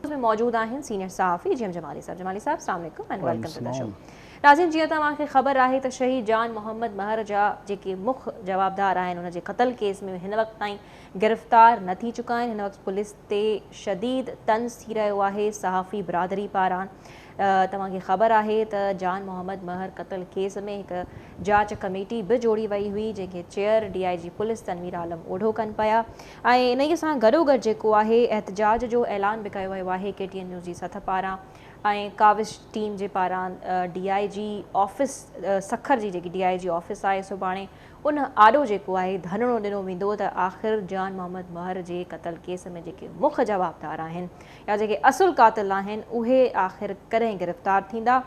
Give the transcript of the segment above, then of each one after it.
۾ موجود آهن سينيئر صحافي جي ايم جمالي صاحب. جمالي صاحب السلام عليڪم and welcome to the show. ناظرين جيئن توهان کي خبر آهي ته شهيد جان محمد مهر جا جيڪي مک جوابدار آهن ان جي قتل ڪيس ۾ هن وقت تائين گرفتار نه ٿي چڪا آهن. هن وقت پوليس تي شديد طنز ٿي رهيو آهي صحافي برادري پاران. توهان کي خبر آهي ته جان محمد مهر قتل ڪيس ۾ هڪ جاچ ڪميٽي به جوڙي وئي هئي جنهن کي chair D I G police Tanveer Alam Odho ڪن پيا ۽ انهي سان گڏوگڏ جيڪو آهي احتجاج جو اعلان به ڪيو ويو آهي ڪي ٽي اين نيوز جي سٿ پاران ۽ ڪاوش ٽيم جي پاران ڊي I جي آفيس سکر جي جيڪي ڊي I جي آفيس آهي سڀاڻي ان آڏو جيڪو آهي ڌرڻو ڏنو ويندو ته آخر جان محمد مهر جي قتل ڪيس ۾ جيڪي مک جوابدار آهن يا جيڪي اصل قاتل آهن اهي آخر ڪڏهن گرفتار ٿيندا.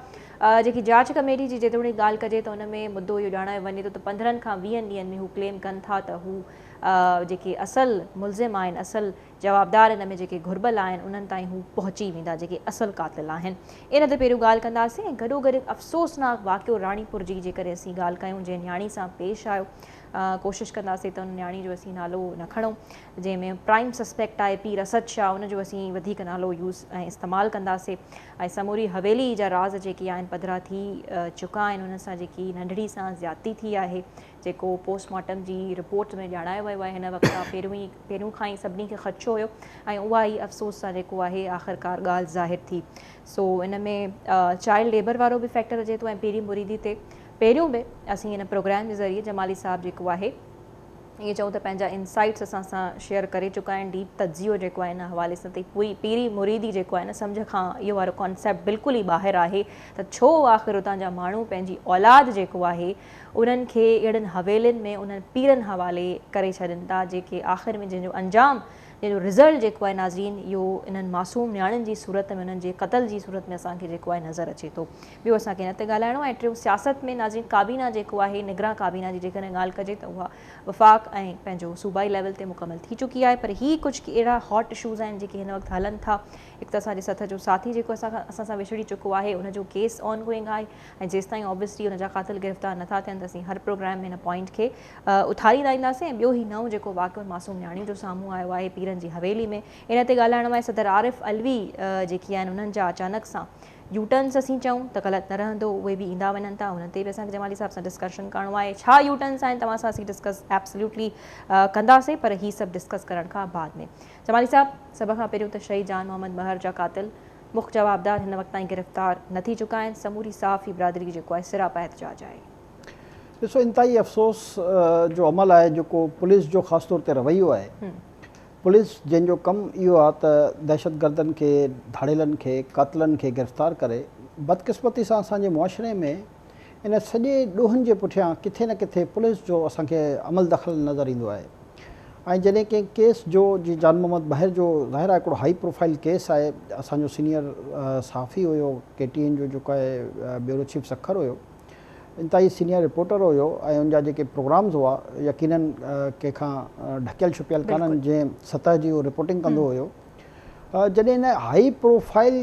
جيڪي جاچ ڪميٽي جي جيتوڻيڪ ڳالهه ڪجي ته ان ۾ مدو اهو ڄاڻايو وڃي ٿو ته 15 کان 20 ڏينهن ۾ هو ڪليم ڪن ٿا ته هو جيڪي اصل ملزم آهن اصل جوابدار ان ۾ جيڪي گهربل آهن انهن تائين هو پهچي ويندا جيڪي اصل قاتل آهن. ان تي پهريون ڳالهه ڪنداسين ۽ گڏوگڏ هڪ افسوسناڪ واقعو راڻيپور جي جيڪڏهن اسين ڳالهه ڪيون جنهن نياڻي سان پيش آيو ڪوشش ڪنداسين ته ان نياڻي جو اسين نالو نه کڻون جنهن ۾ پرائم سسپيڪٽ آهي پير اسد شاهه ان جو اسين وڌيڪ نالو يوز ۽ استعمال ڪنداسين ۽ سموري حويلي جا راز جيڪي آهن پڌرا ٿي چڪا آهن انهن سان جيڪي ننڍڙي سان زيادتي ٿي آهي جيڪو پوسٽ مارٽم جي رپورٽ ۾ ڄاڻايو ويو آهي هن وقت کان پهريون ئي پهريون کان ئي سڀني کي خدشو هيو ۽ اها ئي افسوس سان جيڪو آهي آخرڪار ڳالهه ظاهر ٿي سو ان ۾ چائلڊ ليبر وارو به فيڪٽر اچي ٿو ۽ پيري مريدي تي پهريون به اسين هن پروگرام جي ذريعي جمالي صاحب جيڪو آهي ائين چئون ته پنهنجا انسائٽس اسان سان شيئر ڪري چڪا آهن ڊيپ تجزيو جيڪو آهي ان حوالي سان ته پوري پيري مريدي جيڪو آهي نه سمجهه کان اهو وارو ڪانسيپٽ بلڪل ئي ٻاهر آهي ته ڇو آخر اتان جا ماڻهو پنهنجي اولاد جيڪو آهي انهن کي اهڙن حويلين ۾ انهن پيرن حوالي ڪري ڇڏين ٿا جيڪي آخر ۾ جنهن جو انجام جنهن جو رزلٽ جيڪو آهي ناظرين اهو انهن معصوم نياڻين جي صورت ۾ انهن جي قتل جي صورت ۾ اسان کي جيڪو آهي نظر اچي ٿو. ٻيو اسان کي ان تي ڳالهائڻو آهي ۽ ٽيون سياست ۾ ناظرين ڪابينا جيڪو آهي نگران ڪابينا جي جيڪڏهن ڳالهه ڪجي ته اها وفاق ۽ پنهنجو صوبائي ليول تي مڪمل ٿي چڪي آهي پر هي ڪجهه اهڙا هاٽ اشوز آهن جيڪي هن وقت هلن ٿا. هڪ ته اسان جي سٿ جو ساٿي جيڪو اسان کان اسان سان وڇڙي چڪو آهي ان جو ڪيس آن گوئنگ آهي ۽ جيستائين آبويسلي ان جا قاتل گرفتار نٿا ٿين ته اسين هر پروگرام ۾ هن پوائنٽ کي اٿاريندا اينداسين ۽ ٻيو هي نئون جيڪو واقعو معصوم نياڻين جو سامهون آيو آهي پيرن جي حويلي ۾ ان تي ڳالهائڻو آهي صدر عارف علوي جيڪي آهن انهن جا اچانڪ سان يوٽرنس اسين چئون ته غلط نه رهندو اهي به ايندا وڃن ٿا انهن تي به اسان کي جمالي صاحب سان ڊسڪشن ڪرڻو آهي ڇا يوٽرنس آهن توهان سان اسين ڊسڪس ايبسليوٽلي ڪنداسين پر هي سڀ ڊسڪس ڪرڻ کان بعد ۾ جمالي صاحب سڀ کان پهريون ته شهيد جان محمد مهر جا قاتل مک جوابدار هن وقت تائين گرفتار نه ٿي چڪا آهن، سموري صحافي برادري جيڪو آهي سراپا احتجاج آهي. ڏسو انتهائي افسوس جو عمل آهي جيڪو پوليس جو خاص طور تي رويو آهي. پوليس جنهن جو ڪم اهو آهي ته دهشتگردن کي، ڌاڙيلن کي، قاتلن کي گرفتار ڪري، بدقسمتي سان اسان جي معاشري ۾ ان سڄي ڏوهن جي پٺيان ڪٿي نه ڪٿي پوليس جو اسان کي عمل دخل نظر ايندو آهي ۽ جڏهن ڪنهن ڪيس جو جي جان محمد ٻاهر جو ظاهر آهي هڪڙو هائي پروفائيل ڪيس آهي اسان جو سينيئر صحافي هيو ڪي ٽي اين جو جيڪو آهي بيورو چيف سکر هيو انتهائي سينيئر رپورٽر هيو ۽ ان جا جيڪي پروگرامز هئا يقينن ڪنهن کان ڍڪيل ڇپيل ڪانهن جنهن سطح جي هو رپورٽنگ ڪندو هيو جڏهن ان هائي پروفائيل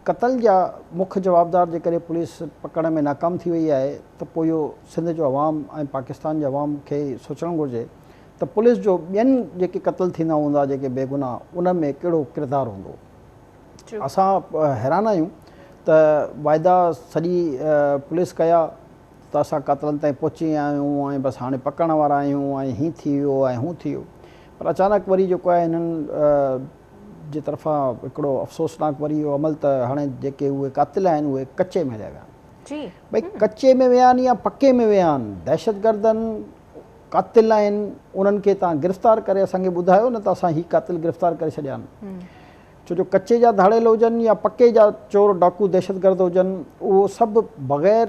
قتل جا مک جوابدار جيڪڏهن پوليس پڪڙڻ ۾ ناڪام ٿي وئي آهي ته پوء اهو سنڌ جو عوام ۽ پاڪستان جي عوام کي سوچڻ گهرجي ته پوليس جو ٻين جيڪي قتل ٿيندا هوندا جيڪي بيگناهه ان ۾ ڪهڙو ڪردار هوندو. اسان حيران آهيون ته واعدا سڄي پوليس ڪيا ته اسان قاتلن تائين پهچي ويا آهيون ۽ بس هاڻي پڪڙڻ وارا آهيون ۽ هين ٿي ويو ۽ هون ٿي ويو پر اچانڪ وري جيڪو آهي هنن جي طرفان هڪڙو افسوسناڪ وري اهو عمل ته هاڻي جيڪي اهي قاتل آهن اهي ڪچي ۾ هليا ويا آهن. ڀئي ڪچي ۾ ويا آهن يا پڪي ۾ ويا آهن دهشتگردن قاتل آهن انهن کي توهان گرفتار ڪري اسان کي ٻڌايو نه ته اسان هي قاتل گرفتار ڪري ڇڏيا آهن. ڇو جو ڪچي جا ڌاڙيل هجن يا پڪي جا چور ڊاڪو دهشتگرد هجن اهو سڀ بغير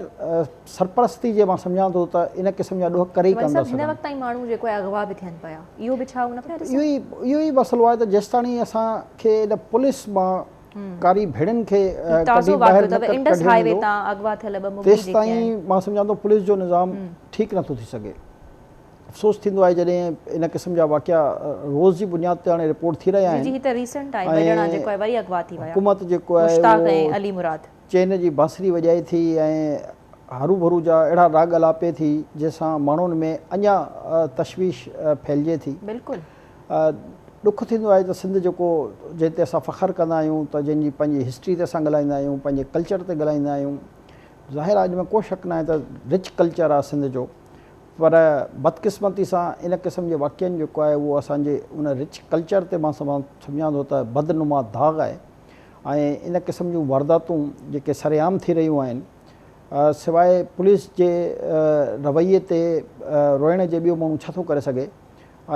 سرپرستي جي مان سمجهان ٿو ته ان قسم جا ڏوهه ڪري ئي ڪانه ٿا سگهن. هن وقت تائين ماڻهو جيڪو آهي اغوا به ٿين پيا اهو به ڇا نه پيا ڏسن. اهو ئي مسئلو آهي ته جيستاڻي اسان کي ان پوليس مان ڪاري ڀيڙين کي ڪڍي ٻاهر نه ڪڍيو ويندو تيستائين مان سمجهان ٿو پوليس جو نظام ٺيڪ نٿو ٿي سگهي. افسوس ٿيندو آهي جڏهن ان قسم جا واقعا روز جي بنياد تي هاڻي رپورٽ ٿي رهيا آهن ۽ حڪومت جيڪو آهي اهو چين جي بانسري وڄائي ٿي ۽ هروڀرو جا اهڙا راڳ الاپي ٿي جنهن سان ماڻهن ۾ اڃا تشويش ڦهلجي ٿي. ڏک ٿيندو آهي ته سنڌ جيڪو جنهن تي اسان فخر ڪندا آهيون ته جنهن جي پنهنجي هسٽري تي اسان ڳالهائيندا آهيون پنهنجي ڪلچر تي ڳالهائيندا آهيون ظاهر آهي ان ۾ ڪو شڪ ناهي ته رچ ڪلچر آهي سنڌ جو پر بدقسمتي سان ان قسم جي واقعن جيڪو آهي اهو اسان جي ان رچ ڪلچر تي مان سمجهان ٿو ته بدنما داغ آهي ۽ ان قسم جون وارداتون جيڪي سرعام ٿي رهيون آهن سواء پوليس جي رويي تي روئڻ جي ٻيو ماڻهو ڇا ٿو ڪري سگهي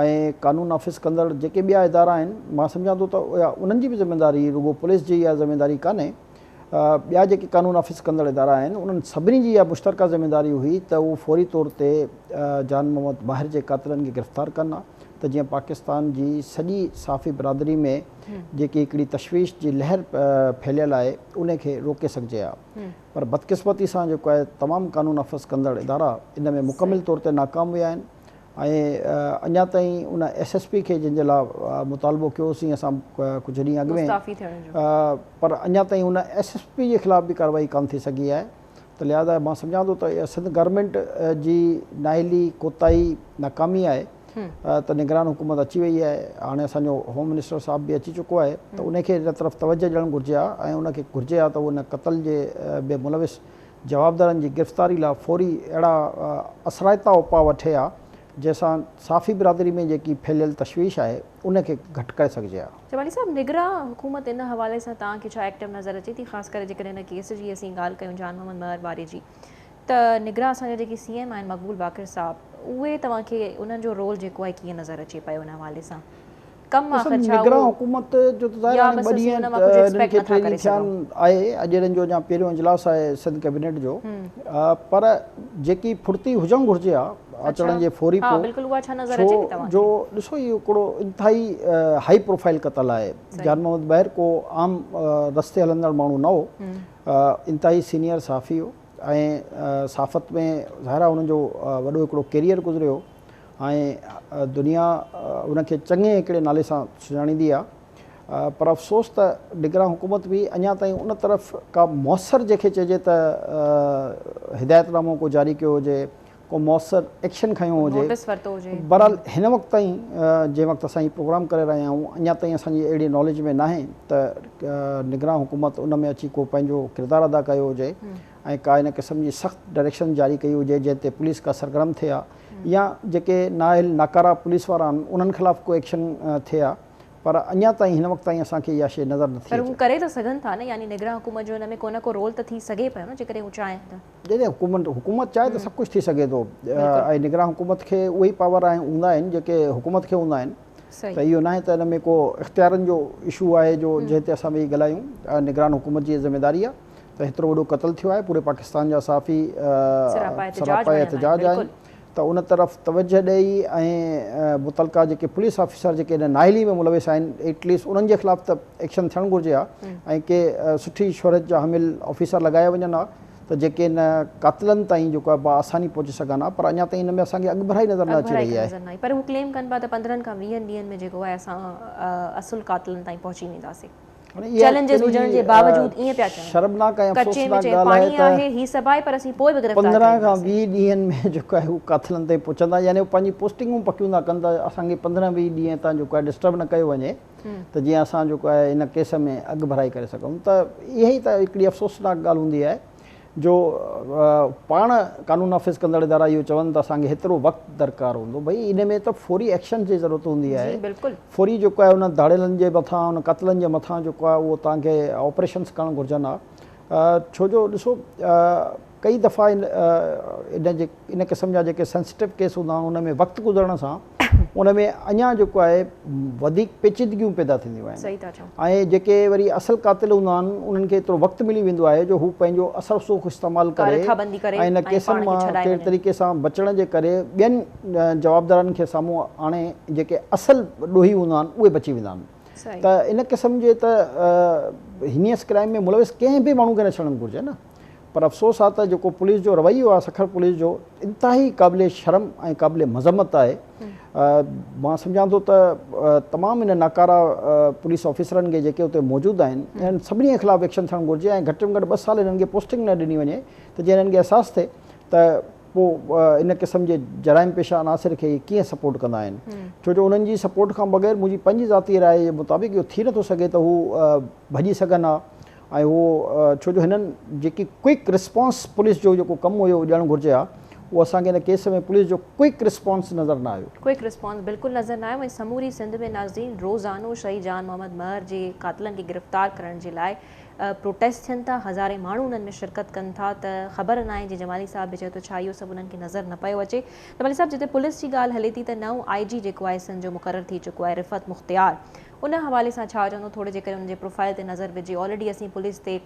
۽ قانون نافذ ڪندڙ جيڪي ٻيا ادارا آهن مان سمجهان ٿو ته اها انهن جي به ذميواري رڳو پوليس جي اها ذميواري ڪانهي ٻيا جيڪي قانون نافذ ڪندڙ ادارا آهن انهن سڀني جي اها مشترڪه ذميواري هئي ته هو فوري طور تي جان محمد ماهر جي قاتلن کي گرفتار ڪن ها ته جيئن پاڪستان جي سڄي صحافي برادري ۾ جيڪي هڪڙي تشويش جي لهر ڦهليل آهي ان کي روڪي سگهجي ها پر بدقسمتي سان جيڪو آهي تمام قانون نافذ ڪندڙ ادارا ان ۾ مڪمل طور تي ناڪام ويا آهن ۽ اڃا تائين ان ايس ايس پي کي جنهن جي لاء مطالبو ڪيو هوسين اسان ڪجهه ڏينهن اڳ ۾ پر اڃا تائين ان ايس ايس پي جي خلاف به ڪارروائي ڪانه ٿي سگهي آهي ته لهٰذا مان سمجهان ٿو ته اها سنڌ گورنمينٽ جي نااهلي ڪوتاهي ناڪامي آهي ته نگران حڪومت اچي وئي آهي هاڻي اسان جو هوم منسٽر صاحب به اچي چڪو آهي ته ان کي ان طرف توجه ڏيڻ گهرجي ها ۽ ان کي گهرجي ها ته ان قتل جي ۾ ملوث جوابدارن جي گرفتاري لاء فوري اهڙا اثرائتا اپاء وٺي ها، جنهن سان صحافي برادري ۾ جيڪي ڦهليل تشويش آهي، ان کي گهٽ ڪري سگهجي ها. جمالي صاحب، نگران حڪومت ان حوالي سان توهان کي ڇا ايڪٽو نظر اچي ٿي، خاص ڪري جيڪڏهن هن ڪيس جي اسين ڳالهه ڪيون جان محمد مهر واري جي ته نگران اسان جا جيڪي سي ايم آهن مقبول باقر صاحب اهي توهان کي انهن جو رول جيڪو آهي ڪيئن نظر اچي پيو ان حوالي سان؟ ڪم آخر ڇا نگران حڪومت جو ته ظاهر آهي ٻه ڏينهن انهن کي ٽي ڏينهن ٿيا آهي اڄ انهن جو اڃا پهريون اجلاس آهي سنڌ ڪيبينيٽ جو پر جيڪي ڦڙتي هجڻ گهرجي ها اچڻ جي فوري پو ڇو جو ڏسو اهو هڪڙو انتهائي هائي پروفائل قتل آهي جان محمد بحر ڪو عام رستي هلندڙ ماڻهو نه هو انتهائي سينيئر صحافي هو ۽ صحافت ۾ ظاهر آهي انهن جو وڏو هڪڙو ڪيريئر گذريو ۽ دنيا ان کي چڱي هڪڙي نالي سان سڃاڻيندي آ پر افسوس ته نگران حڪومت به اڃا تائين ان طرف ڪا موثر جنهن کي چئجي ته هدايت نامو ڪو جاري ڪيو هجي ڪو موثر ايڪشن کنيو هجي بهرحال هن وقت تائين جنهن وقت اسان هي پروگرام ڪري رهيا آهيون اڃا تائين اسان جي اهڙي ناليج ۾ ناهي ته نگران حڪومت ان ۾ اچي ڪو پنهنجو ڪردار ادا ڪيو هجي ۽ ڪا ان قسم جي سخت ڊائريڪشن جاري ڪئي هجي جنهن تي پوليس ڪا سرگرم ٿئي ها يا جيڪي نااهل ناڪارا پوليس وارا آهن انهن خلاف ڪو ايڪشن ٿئي ها پر اڃا تائين هن وقت تائين اسان کي اها شيء نظر نٿي پر اچي. هو ڪري ته سگهن ٿا نه يعني نگران حڪومت جو ان ۾ ڪو نه ڪو رول ته ٿي سگهي پيو نه جيڪڏهن هو چاهين ته. جڏهن حڪومت حڪومت چاهي ته سڀ ڪجهه ٿي سگهي ٿو ۽ نگران حڪومت کي اهي ئي پاور آهن هوندا آهن جيڪي حڪومت کي هوندا آهن ته اهو ناهي ته ان ۾ ڪو اختيارن جو اشو آهي جو جنهن تي اسان ويهي ڳالهايون نگران حڪومت جي ذميواري آهي ته هيترو وڏو قتل ٿيو آهي پوري پاڪستان جا صحافي سراپا احتجاج آهن ته ان طرف توجه ڏئي ۽ متعلقه جيڪي پوليس آفيسر جيڪي ان نااهلي ۾ ملوث آهن ايٽ ليسٽ انهن جي خلاف ته ايڪشن ٿيڻ گهرجي ها ۽ ڪي سٺي شهرت جا حامل آفيسر لڳايا وڃن ها ته جيڪي ان قاتلن تائين جيڪو آهي باآساني پهچي سگهن ها پر اڃا تائين ان ۾ اسان کي اڳڀرائي نظر نه اچي رهي آهي. پر هو ڪليم ڪن پيا ته 15 کان 20 ڏينهن ۾ جيڪو آهي اسان اصل قاتلن تائين پهچي وينداسين. چئلينجز هجڻ جي باوجود ائين پيا چون. شرمناڪ ۽ ڪچي ۾ افسوسناڪ چئي ڳالهه آهي پاڻي ته آهي هي سڀ آهي پر اسين پوء به گرفتار 15 ڪري کان وينداسين. 20 ڏينهن ۾ جيڪو آهي هو قاتلن تائين پهچندا يعني هو پنهنجي پوسٽنگون پڪيون ٿا ڪن ته اسان کي 15 20 ڏينهن تان جيڪو آهي ڊسٽرب نه ڪيو وڃي ته جيئن اسان جيڪو آهي ان ڪيس ۾ اڳڀرائي ڪري سگهون ته اها ئي ته هڪڙي افسوسناڪ ڳالهه هوندي آهي جو پاڻ قانون نافذ ڪندڙ ادارا اهو چون ته اسان کي هيترو وقت درڪار هوندو ڀئي ان ۾ ته فوري ايڪشن جي ضرورت هوندي آهي فوري جيڪو آهي ان ڌاڙيلن جي مٿان ان قتلن جي مٿان جيڪو آهي اهو توهان کي آپريشنس ڪرڻ گهرجن ها ڇو جو ڏسو ڪئي دفعا ان جي ان قسم جا جيڪي سينسٽو ڪيس هوندا آهن ان ۾ وقت گذرڻ سان ان ۾ اڃا جيڪو آهي وڌيڪ پيچيدگيون پيدا ٿينديون آهن ۽ جيڪي وري اصل قاتل هوندا آهن انهن کي ايترو وقت ملي ويندو آهي جو هو پنهنجو اثر رسوخ استعمال ڪري ۽ ان ڪيسن مان ڪهڙي طريقي سان بچڻ جي ڪري ٻين جوابدارن کي سامهون آڻي جيڪي اصل ڏوهي هوندا آهن اهي بچي ويندا آهن ته ان قسم جي ته هينيس ڪرائم ۾ ملوث ڪنهن به ماڻهو کي نه ڇڏڻ گهرجي نه پر افسوس آ ته جيڪو پوليس جو رويو آ سکر پوليس جو انتهائي قابل شرم ۽ قابل مذمت آهي مان سمجهان ٿو ته تمام ان ناڪارا پوليس آفيسرن کي جيڪي اتي موجود آهن انهن سڀني جي خلاف ايڪشن ٿيڻ گهرجي ۽ گهٽ ۾ گهٽ 2 سال انهن کي پوسٽنگ نه ڏني وڃي ته جيئن انهن کي احساس ٿئي ته. پوء ان قسم جي جرائم پيشه عناصر کي اهي ڪيئن سپورٽ ڪندا آهن ڇو جو انهن جي سپورٽ کان بغير منهنجي پنهنجي ذاتي راء جي مطابق اهو ٿي نٿو سگهي ته هو ڀڄي سگهن ها ۽ هو ڇو جو هنن جيڪي ڪوئڪ رسپانس پوليس جو جيڪو ڪم هيو ڏيڻ گهرجي ها اهو اسان کي هن ڪيس ۾ پوليس جو ڪوئڪ رسپانس نظر نه آيو. ڪوئڪ رسپانس بلڪل نظر نه آيو ۽ سموري سنڌ ۾ ناظرين روزانو شهيد جان محمد مهر جي قاتلن کي گرفتار ڪرڻ جي لاء پروٽيسٽ ٿين ٿا هزارين ماڻهو انهن ۾ شرڪت ڪن ٿا ته خبر ناهي جي جمالي صاحب به چيو ته ڇا اهو سڀ انهن کي نظر نه پيو اچي. جمالي صاحب جتي پوليس جي ڳالهه هلي ٿي ته نئون آء جي جيڪو آهي سنڌ جو مقرر ٿي چڪو آهي رفعت مختيار ان حوالي سان ڇا چوندو ٿوري جيڪڏهن ان جي پروفائل تي نظر وجهي آلريڊي اسين پوليس تي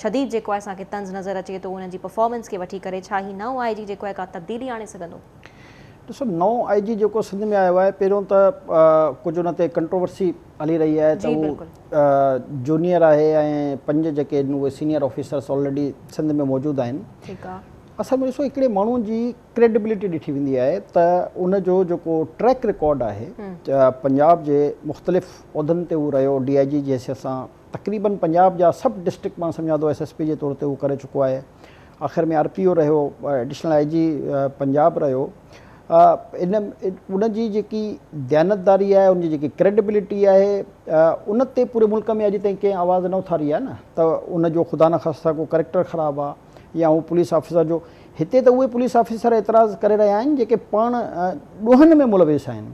شديد جيڪو آهي اسان کي طنز نظر اچي ٿو انهن جي پرفارمنس کي وٺي ڪري ڇا هي نئون آء جي جيڪو آهي ڪا تبديلي آڻي سگهندو؟ ڏسو نئون آء جي جيڪو سنڌ ۾ آيو آهي پهريون ته ڪجهه ان تي ڪنٽروورسي هلي رهي آهي ته هو جونيئر آهي ۽ پنج جيڪي آهن اهي سينيئر آفيسرس آلريڊي سنڌ ۾ موجود آهن. اصل ۾ ڏسو هڪڙي ماڻهو جي ڪريڊبلٽي ڏٺي ويندي آهي ته ان جو جيڪو ٽريڪ رڪارڊ آهي پنجاب جي مختلف عهدن تي هو رهيو ڊي I جي جي حيثيت سان تقريبن پنجاب جا سڀ ڊسٽرڪٽ مان سمجهان ٿو ايس ايس پي جي طور تي هو ڪري چڪو آهي آخر ۾ آر پي او رهيو ايڊيشنل I جي پنجاب رهيو ان ان جي جيڪي ديانتداري آهي ان جي جيڪي ڪريڊبلٽي آهي ان تي پوري ملڪ ۾ اڄ تائين ڪنهن آواز نه اٿاري آهي نه ته ان جو خدا نخواسته ڪو ڪريڪٽر خراب آهي يا هو پوليس آفيسر جو هتي ته اهي پوليس آفيسر اعتراض ڪري رهيا آهن جيڪي پاڻ ڏوهن ۾ ملوث آهن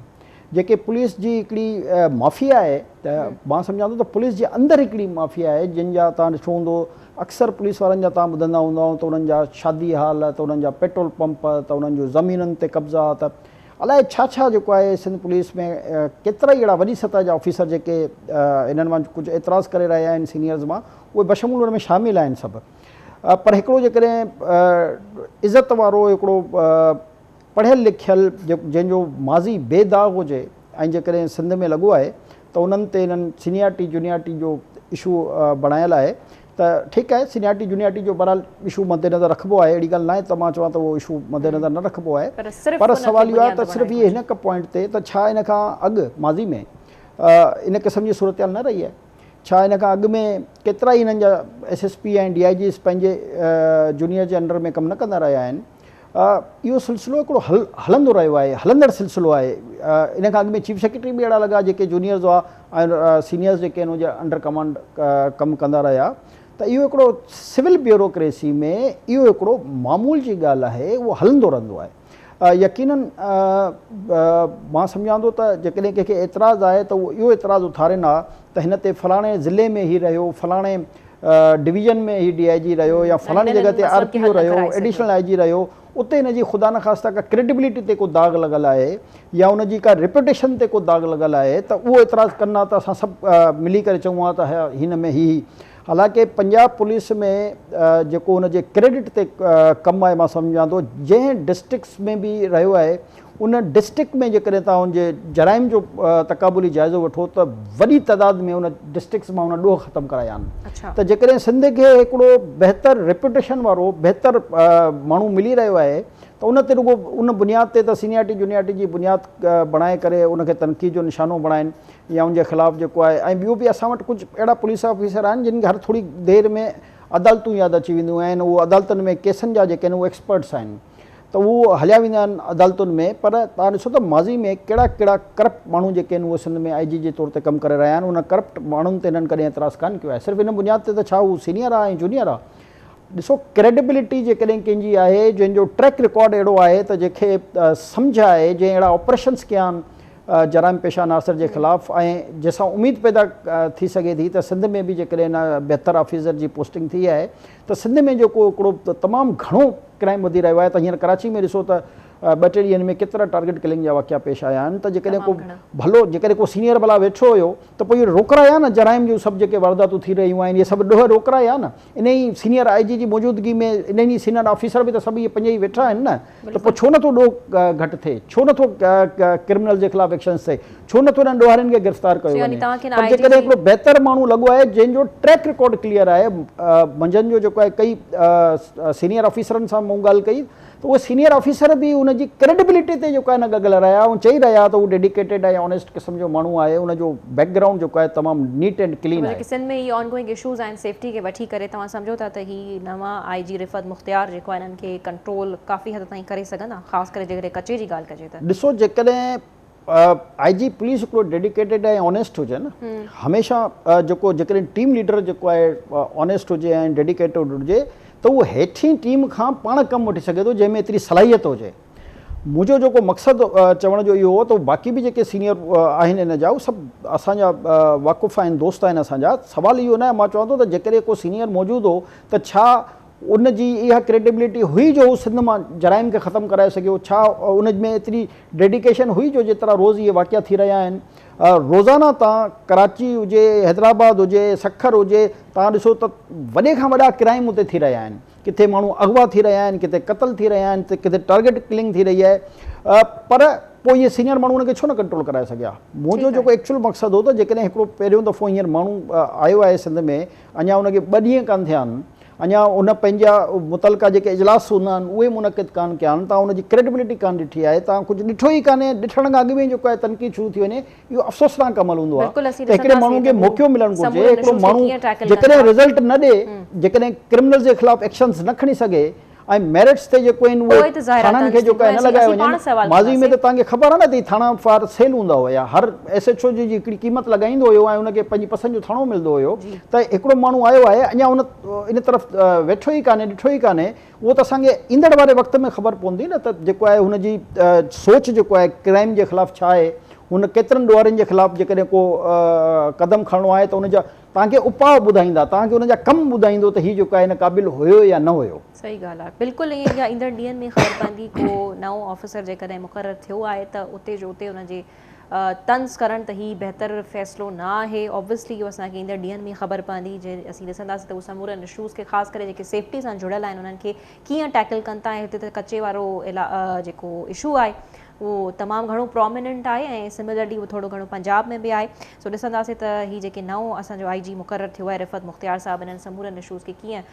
جيڪي پوليس جي هڪڙي مافيا آهي ته مان سمجهان ٿو ته پوليس جي اندر هڪڙي مافيا آهي جن جا تان ڏٺو هوندو اڪثر پوليس وارن جا تان ٻڌندا هوندا ته انهن جا شادي هال ته انهن جا پيٽرول پمپ ته انهن جو زمينن تي قبضا ته الائي ڇا ڇا جيڪو آهي سنڌ پوليس ۾ ڪيترا ئي اهڙا وڏي سطح جا آفيسر جيڪي انهن مان ڪجهه اعتراض ڪري رهيا آهن سينيئرز مان اهي بشمول ان ۾ شامل آهن سڀ پر هڪڙو جيڪڏهن عزت وارو هڪڙو پڙهيل لکيل جنهن جو ماضي بي داغ هجي ۽ جيڪڏهن سنڌ ۾ لڳو آهي ته انهن تي انهن سينيارٽي جونيارٽي جو اشو بڻايل آهي ته ٺيڪ آهي سينيارٽي جونيارٽي جو بهرحال اشو مد نظر رکبو آهي اهڙي ڳالهه ناهي ته مان چوان ته اهو اشو مد نظر نه رکبو آهي پر سوال اهو آهي ته صرف اهي هن پوائنٽ تي ته ڇا ان کان اڳ ماضي ۾ ان قسم جي صورتحال نه رهي آهي ڇا ان کان اڳ ۾ ڪيترائي انهن جا S S P ۽ D I Gs پنهنجي جونيئر جي انڊر ۾ ڪم نه ڪندا رهيا آهن؟ اهو سلسلو هڪڙو هلندو رهيو آهي، هلندڙ سلسلو آهي. ان کان اڳ ۾ چيف سيڪريٽري به اهڙا لڳا جيڪي جونيئرز هئا ۽ سينيئرز جيڪي آهن ان جي انڊر ڪمانڊ ڪم ڪندا رهيا ته اهو هڪڙو سول بيوروڪريسي ۾ اهو هڪڙو معمول جي ڳالهه آهي اهو هلندو رهندو آهي. يقينن مان سمجهان ٿو ته جيڪڏهن ڪنهن کي اعتراض آهي ته اهو اهو اعتراض اٿارين ها ته هن تي فلاڻي ضلعي ۾ هي رهيو، فلاڻي ڊويزن ۾ هي ڊي I جي رهيو يا فلاڻي جڳهه تي آر پي او رهيو، ايڊيشنل I جي رهيو، اتي هن جي خدا نخواسته ڪا ڪريڊبلٽي تي ڪو داغ لڳل آهي يا ان جي ڪا ريپوٽيشن تي ڪو داغ لڳل آهي ته اهو اعتراض ڪن ها ته اسان سڀ ملي ڪري چئون ها ته هن ۾ هي هي حالانڪه پنجاب پوليس ۾ جيڪو ان جي ڪريڊٽ تي ڪم آهي مان سمجهان ٿو جنهن ڊسٽرڪٽس ۾ به رهيو آهي ان ڊسٽرڪٽ ۾ جيڪڏهن توهان ان جي جرائم جو تقابلي جائزو وٺو ته وڏي تعداد ۾ ان ڊسٽرڪٽس مان ان ڏوهه ختم ڪرايا آهن ته جيڪڏهن سنڌ کي هڪڙو بهتر ريپوٽيشن وارو بهتر ماڻهو ملي رهيو آهي ته ان تي رڳو ان بنياد تي ته سينيارٽي جونيارٽي جي بنياد بڻائي ڪري ان کي تنقيد جو نشانو بڻائن يا ان جي خلاف جيڪو آهي ۽ ٻيو به اسان وٽ ڪجهه اهڙا پوليس آفيسر آهن جن کي هر ٿوري دير ۾ عدالتون ياد اچي وينديون آهن اهو عدالتن ۾ ڪيسن جا جيڪي آهن اهي ايڪسپرٽس آهن ته اهو هليا ويندا آهن عدالتن ۾ پر توهان ڏسو ته ماضي ۾ ڪهڙا ڪهڙا ڪرپٽ ماڻهو جيڪي آهن اهي سنڌ ۾ آء جي جي طور تي ڪم ڪري رهيا آهن ان ڪرپٽ ماڻهن تي هنن ڪڏهن اعتراض ڪانه ڪيو آهي صرف ان بنياد تي ته ڇا هو سينيئر آهي ۽ جونيئر آهي ڏسو ڪريڊبلٽي جيڪڏهن ڪنهن جي آهي جنهن جو ٽريڪ رڪارڊ اهڙو آهي ته جنهن کي سمجهه آهي جنهن اهڙا آپريشنس ڪيا آهن جرائم پيشه عناصر جي خلاف ۽ جنهن سان اميد پيدا ٿي سگهي ٿي ته سنڌ ۾ به جيڪڏهن ان بهتر آفيسر جي پوسٽنگ ٿي آهي ته سنڌ ۾ جيڪو هڪڙو تمام گهڻو ڪرائم وڌي رهيو آهي ته هينئر ڪراچي ۾ ڏسو ته ٻه ٽي ڏينهن ۾ ڪيترا ٽارگيٽ ڪلنگ جا واقعا پيش آيا آهن ته جيڪڏهن ڪو ڀلو جيڪڏهن ڪو سينيئر ڀلا ويٺو هيو ته پوء اهي روڪرايا نه جرائم جون سڀ جيڪي وارداتون ٿي رهيون آهن اهي سڀ ڏوهه روڪرايا نه انهي سينيئر I جي جي موجودگي ۾ انهن ئي سينيئر آفيسر به ته سڀ اهي پنج ئي ويٺا آهن نه ته پوء ڇو نٿو ڏوهه گهٽ ٿئي ڇو نٿو ڪرمنل جي خلاف ايڪشنز ٿئي ڇو نٿو انهن ڏوهارين کي گرفتار ڪيو وڃي پر جيڪڏهن هڪڙو بهتر ماڻهو لڳو آهي جنهن جو ٽريڪ رڪارڊ ڪليئر آهي منجهند جو جيڪو آهي ڪئي سينيئر آفيسرن سان مون ڳالهه ڪئي ته اهي سينيئر آفيسر به ان ان جي ڪريڊبلٽي تي جيڪو آهي نه ڳڳ لرايا ۽ چئي رهيا ته هو ڊيڊيڪيٽيڊ ۽ آنيسٽ قسم جو ماڻهو آهي ان جو بيڪ گرائونڊ جيڪو آهي تمام نيٽ اينڊ ڪلين آهي. جيڪي سنڌ ۾ هي آن گوئنگ اشوز آهن سيفٽي کي وٺي ڪري توهان سمجهو ٿا ته هي نوان آء جي رفعت مختيار جيڪو آهي انهن کي ڪنٽرول ڪافي حد تائين ڪري سگهندا خاص ڪري جيڪڏهن ڪچي جي ڳالهه ڪجي ته. ڏسو جيڪڏهن آء جي پوليس هڪڙو ڊيڊيڪيٽيڊ ۽ آنيسٽ هجي نه هميشه جيڪو جيڪڏهن ٽيم ليڊر جيڪو آهي آنيسٽ هجي ۽ ڊيڊيڪيٽيڊ هجي ته اهو هيٺين ٽيم کان پاڻ ڪم وٺي سگهي ٿو جنهن ۾ ايتري صلاحيت هجي منهنجو جيڪو مقصد چوڻ جو اهو هو ته باقي به جيڪي سينيئر آهن ان جا اهي سڀ اسان جا واقف آهن دوست آهن اسان جا سوال اهو نه آهي مان چوان ٿو ته جيڪڏهن ڪو سينيئر موجود هو ته ڇا ان جي اها ڪريڊبلٽي هئي جو هو سنڌ مان جرائم کي ختم ڪرائي سگهيو؟ ڇا ان ۾ ايتري ڊيڊيڪيشن هئي جو جيترا روز اهي واقعا ٿي رهيا آهن؟ روزانه تان ڪراچي هجي، حيدرآباد هجي، سکر هجي، تان ڏسو ته وڏي کان وڏا ڪرائم اتي ٿي رهيا آهن. ڪٿي ماڻهو اغوا ٿي رهيا آهن، ڪٿي قتل ٿي رهيا آهن، ڪٿي ٽارگيٽ ڪلنگ ٿي رهي آهي پر پوء اهي سينيئر ماڻهو ان کي ڇو نه ڪنٽرول ڪرائي سگهيا؟ منهنجو جيڪو ايڪچوئل مقصد هو ته جيڪڏهن هڪڙو پهريون دفعو هينئر ماڻهو آيو آهي سنڌ ۾ اڃا ان کي ٻه ڏينهن ڪانه ٿيا آهن، اڃا ان پنهنجا متعلقه جيڪي اجلاس هوندا آهن اهي منعقد ڪانه ڪيا آهن، توهان ان جي ڪريڊبلٽي ڪانه ڏٺي آهي، توهان ڪجهه ڏٺو ئي ڪانهي، ڏٺڻ کان اڳ ۾ ئي جيڪو آهي تنقيد شروع ٿي وڃي، اهو افسوسناڪ عمل هوندو آهي ته هڪڙي ماڻهو کي موقعو ملڻ گهرجي، هڪڙو ماڻهو جيڪڏهن رزلٽ نه ڏئي، جيڪڏهن ڪرمنلز جي خلاف ايڪشنز نه کڻي سگهي ۽ ميرٽس تي جيڪو آهن اهي ٿاڻن کي جيڪو آهي نه لڳايا وڃن، ماضي ۾ ته توهان کي خبر آهي نه ته هي ٿاڻا فار سيل هوندا هيا، هر ايس ايڇ او جي هڪڙي قيمت لڳائيندو هيو ۽ ان کي پنهنجي پسند جو ٿاڻو ملندو هيو ته هڪڙو ماڻهو آيو آهي اڃا ان ان طرف ويٺو ئي ڪانهي ڏٺو ئي ڪانهي اهو ته اسان کي ايندڙ واري وقت ۾ خبر پوندي نه ته جيڪو آهي هن جي سوچ جيڪو آهي ڪرائم جي خلاف ڇا آهي هن ڪيترن ڏوهارين جي خلاف جيڪڏهن ڪو قدم کڻڻو آهي ته ان جا توهان کي اپاء ٻڌائيندا، توهان کي ان جا ڪم ٻڌائيندو ته هي جيڪو آهي ان قابل هيو يا نه هيو. صحيح ڳالهه آهي بلڪل ائين ئي آهي ايندڙ ڏينهن ۾ خبر پوندي ڪو نئون آفيسر جيڪڏهن مقرر ٿيو آهي ته اتي جو اتي ان جي طنز ڪرڻ ته هي بهتر فيصلو نه آهي آبويسلي اهو اسان کي ايندڙ ڏينهن ۾ خبر پوندي جي اسين ڏسنداسين ته هو سمورن اشوز کي خاص ڪري جيڪي سيفٽي سان جڙيل آهن انهن کي ڪيئن ٽيڪل ڪن ٿا ۽ هتي ته ڪچي وارو جيڪو اشو آهي اهو تمام گهڻو پراميننٽ آهي ۽ سملرلي اهو ٿورو گهڻو پنجاب ۾ به آهي سو ڏسنداسين ته هي جيڪي نئون اسان جو آئي جي مقرر ٿيو آهي رفعت مختيار صاحب انهن سمورن اشوز کي ڪيئن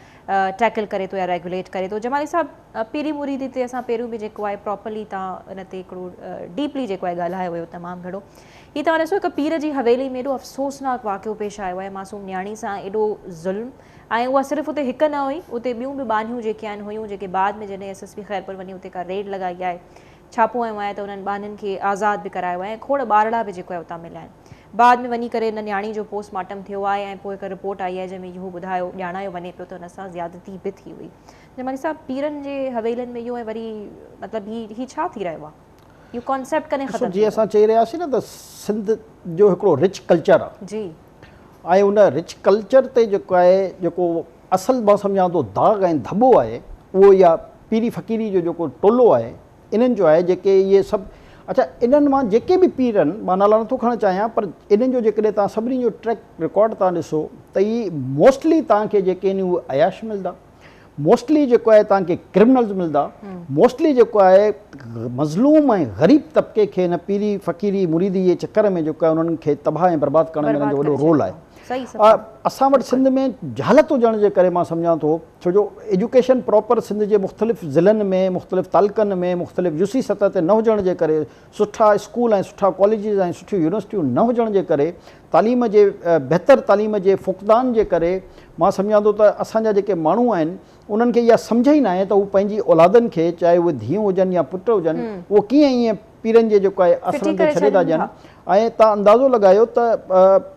ٽيڪل ڪري ٿو يا ريگوليٽ ڪري ٿو جمالي صاحب پيري مريدي تي اسان پهريون به جيڪو آهي پراپرلي تان ان تي هڪڙو ڊيپلي جيڪو آهي ڳالهايو هيو تمام گهڻو هي توهان ڏسو هڪ پير جي حويلي ۾ ايڏو افسوسناڪ واقعو پيش آيو آهي معصوم نياڻي سان ايڏو ظلم ۽ اها صرف اتي هڪ نه هئي اتي ٻيون به ٻانهيون جيڪي آهن هيون جيڪي بعد ۾ جڏهن ايس ايس پي خيرپور وڃي اتي ڪا ريڊ لڳائي آهي ڇاپو هنيو آهي ته انهن ٻانهين کي آزاد به ڪرايو آهي ۽ کوڙ ٻارڙا به جيڪو آهي اتان مليا آهن. بعد ۾ وڃي ڪري ان نياڻي جو پوسٽ مارٽم ٿيو آهي ۽ پوء هڪ رپورٽ آئي آهي جنهن ۾ اهو ٻڌايو ڄاڻايو وڃي پيو ته ان سان زيادتي به ٿي هئي. جمالي صاحب پيرن جي حويلين ۾ اهو ۽ وري مطلب هي هي ڇا ٿي رهيو آهي؟ اهو ڪانسيپٽ ڪڏهن ڏسو ختم جيئن ٿيندو؟ اسان چئي رهيا هئاسين نه ته سنڌ جو هڪڙو رچ ڪلچر آهي. جي. ۽ ان رچ ڪلچر تي جيڪو آهي جيڪو اصل مان سمجهان ٿو داغ ۽ ڌٻو آهي اهو اها پيري فقيري جو جيڪو ٽولو آهي انهن جو آهي جيڪي اهي سڀ اڇا انهن مان جيڪي به پير آهن مان نالا نٿو کڻڻ چاهيان پر انهن جو جيڪڏهن توهان سڀني جو ٽريڪ رڪارڊ توهان ڏسو ته هي موسٽلي توهان کي جيڪي آهن اهي عياش ملندا موسٽلي جيڪو آهي توهان کي ڪرمنلز ملندا موسٽلي جيڪو آهي مظلوم ۽ غريب طبقي کي هن پيري فقيري مريدي جي چڪر ۾ جيڪو آهي انهن کي تباهه ۽ برباد ڪرڻ ۾ انهن جو وڏو رول آهي اسان وٽ سنڌ ۾ جهالت هجڻ جي ڪري مان سمجهان ٿو ڇو جو ايجوڪيشن پراپر سنڌ جي مختلف ضلعن ۾ مختلف تعلقن ۾ مختلف يوسي سطح تي نه هجڻ جي ڪري سٺا اسڪول ۽ سٺا ڪاليجز ۽ سٺيون يونيورسٽيون نه هجڻ جي ڪري تعليم جي بهتر تعليم جي فقدان جي ڪري مان سمجهان ٿو ته اسان جا جيڪي ماڻهو آهن انهن کي اها سمجهه ئي ناهي ته هو پنهنجي اولادن کي چاهي اهي ڌيئون هجن يا پٽ هجن اهو ڪيئن ائين پيرن جي جيڪو آهي اثرن تي ڇڏي ٿا ڏين ۽ تان اندازو لڳايو ته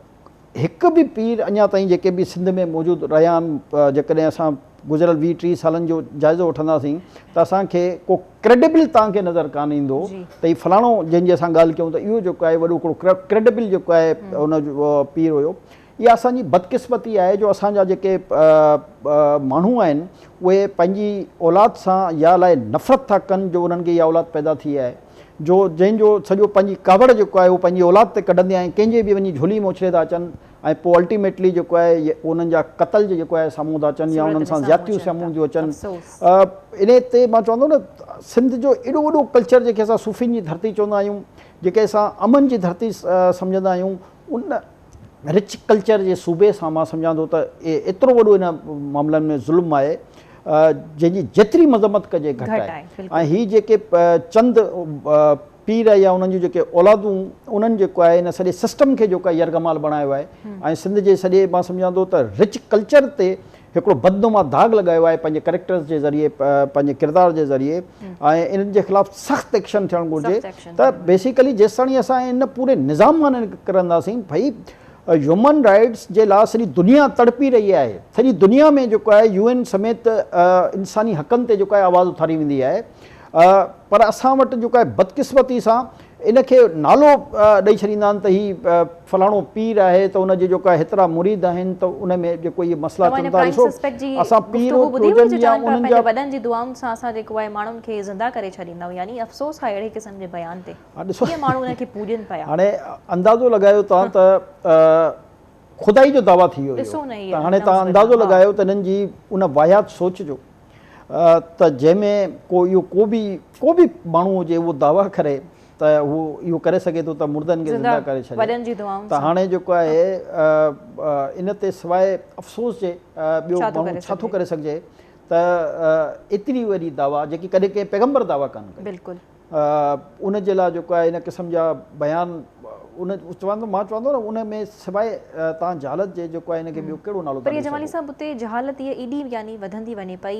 هڪ به پير اڃا تائين جيڪي به سنڌ ۾ موجود رهيا آهن جيڪڏهن اسان گذريل 20 30 سالن جو جائزو وٺنداسين ته اسان کي ڪو ڪريڊبل توهان کي نظر ڪانه ايندو ته هي فلاڻو جنهن جي اسان ڳالهه ڪيون ته اهو جيڪو آهي وڏو هڪڙو ڪريڊبل جيڪو آهي ان جو پير هيو. اها اسان جي بدقسمتي آهي جو اسان جا جيڪي ماڻهو آهن اهي پنهنجي اولاد سان يا الائي نفرت ٿا ڪن جو انهن کي اها اولاد پيدا ٿي آهي جو جنهن جو سڄو پنهنجي ڪاوڙ جيڪو آهي اهو پنهنجي اولاد تي ڪڍندي آهي ڪنهن جي به وڃي جهولي ۾ اڇلي ٿا اچن ۽ پوء الٽيميٽلي جيڪو آهي انهن جا قتل جيڪو آهي سامهون ٿا اچن يا انهن سان زيادتيون سامهون ٿيون اچن انهي تي مان چوندو نه سنڌ جو ايڏو وڏو ڪلچر جيڪي اسان صوفين جي ڌرتي چوندا آهيون جيڪي اسان امن جي ڌرتي سمجهندا آهيون ان رچ ڪلچر جي صوبي سان مان سمجهان ٿو ته ايترو وڏو ان معاملن ۾ ظلم آهي. جنهن جي جيتري مذمت ڪجي گهٽ آهي ۽ هي جيڪي چند پير يا انهن جون جيڪي اولادون انهن جيڪو آهي ان سڄي سسٽم کي جيڪو آهي يرغمال بڻايو آهي ۽ سنڌ جي سڄي مان سمجهان ٿو ته رچ ڪلچر تي هڪڙو بدنما داغ لڳايو آهي پنهنجي ڪريڪٽرز جي ذريعي پنهنجي ڪردار جي ذريعي ۽ انهن جي خلاف سخت ايڪشن ٿيڻ گهرجي ته بيسيڪلي جيستاڻي اسان ان پوري نظام مان نه نڪرنداسين ڀئي هيومن رائيٽس جي لاء سڄي دنيا تڙپي رهي آهي سڄي دنيا ۾ جيڪو آهي يو اين سميت انساني حقن تي جيڪو آهي آواز اٿاري ويندي آهي پر اسان وٽ جيڪو آهي بدقسمتي سان ان کي نالو ڏئي ڇڏيندا آهن ته هي فلاڻو پير آهي ته ان جي جيڪو آهي هيترا مريد آهن ته ان ۾ جيڪو اهي مسئلا توهان اچن ان ٿا پرائم ڏسو سسپيڪٽ جي اسان پير گفتگو ٻڌي هئي هجن جو يا چون پيا انهن پنهنجي جا وڏن جي دعائن سان اسان جيڪو آهي ماڻهن کي زنده ڪري ڇڏيندا آهيون يعني افسوس آهي اهڙي قسم جي بيان تي ها ڏسو ڪيئن ماڻهو انهن کي پوڄين پيا. هاڻي اندازو لڳايو توهان ته خدائي جو دعويٰ ٿي ويو اهو ڏسو نه هي ته هاڻي توهان نعوذ اندازو بالله ها. لڳايو ته انهن جي ان واهيات سوچ جو ته جنهن ۾ ڪو اهو ڪو به ڪو به ماڻهو هجي اهو دعويٰ ڪري ته هو اهو ڪري سگهي ٿو ته مردن کي زنده ڪري ڇڏي وڏن جي دعائن ته سان. هاڻي جيڪو آهي ان تي سواء افسوس جي ٻيو ڇا ٿو ماڻهو ڪري ڇا ٿو سگهجي. ڪري سگهجي ته ايتري وڏي دعويٰ جيڪي ڪڏهن ڪنهن پيغمبر دعويٰ ڪانه ڪئي. بلڪل. ان جي لاء جيڪو آهي ان قسم جا بيان ان چوان ٿو مان چوان ٿو نه ان ۾ سواء تان جهالت جي جيڪو آهي ان کي ٻيو ڪهڙو نالو پر ٿا اها ڏئي جمالي سگهو. صاحب اتي جهالت اها ايڏي يعني وڌندي وڃي پئي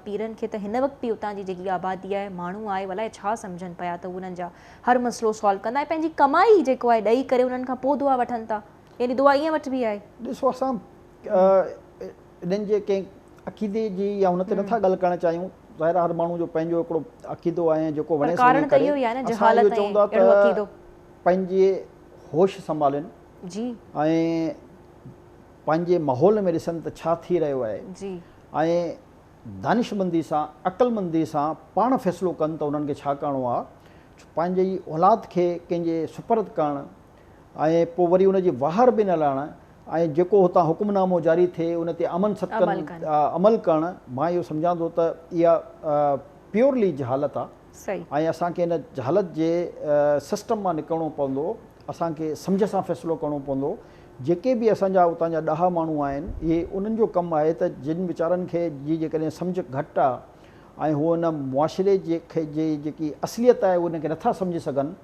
پيرن کي ته هن وقت به اتان جي جيڪي آبادي آهي ماڻهو آهي الائي ڇا سمجهن پيا ته هو انهن جا هر مسئلو سالو ڪندا ۽ پنهنجي ڪمائي جيڪو آهي ڏئي ڪري انهن کان پوء دعا وٺن ٿا يعني دعا ائين وٺبي آهي. ڏسو اسان انهن جي ڪنهن عقيدي جي يا ان تي نٿا ڳالهه ڪرڻ چاهيون ظاهر آهي هر ماڻهو جو پنهنجو هڪڙو عقيدو آهي ۽ جيڪو پر وڻيس ڪارڻ وڃي ته ڪري اهو ئي آهي نه اسان اهو جهالت ۽ چئون ٿا اهڙو ته عقيدو. پنهنجي هوش سنڀالين جي. ۽ پنهنجي ماحول ۾ ڏسن ته ڇا ٿي رهيو آهي جي. ۽ دانشمندي سان عقلمندي سان پاڻ فيصلو ڪن ته انهن کي ڇا ڪرڻو آهي پنهنجي اولاد کي ڪنهن جي سپرد ڪرڻ ۽ پوء وري ان جي واهر به نه لهڻ ۽ جيڪو هتان حڪم نامو جاري ٿئي ان تي امن صدقن عمل ڪرڻ مان اهو سمجهان ٿو ته اها پيورلي جهالت آ ۽ اسان کي ان جهالت جي سسٽم مان نڪرڻو پوندو اسان کي سمجهه سان فيصلو ڪرڻو پوندو جيڪي به اسان جا اتان جا ڏاها ماڻهو آهن اهي انهن جو ڪم آهي ته جن ويچارن کي جي جيڪڏهن سمجهه گهٽ آ ۽ هو ان معاشري جي جيڪي اصليت آهي ان کي نٿا سمجهي سگهن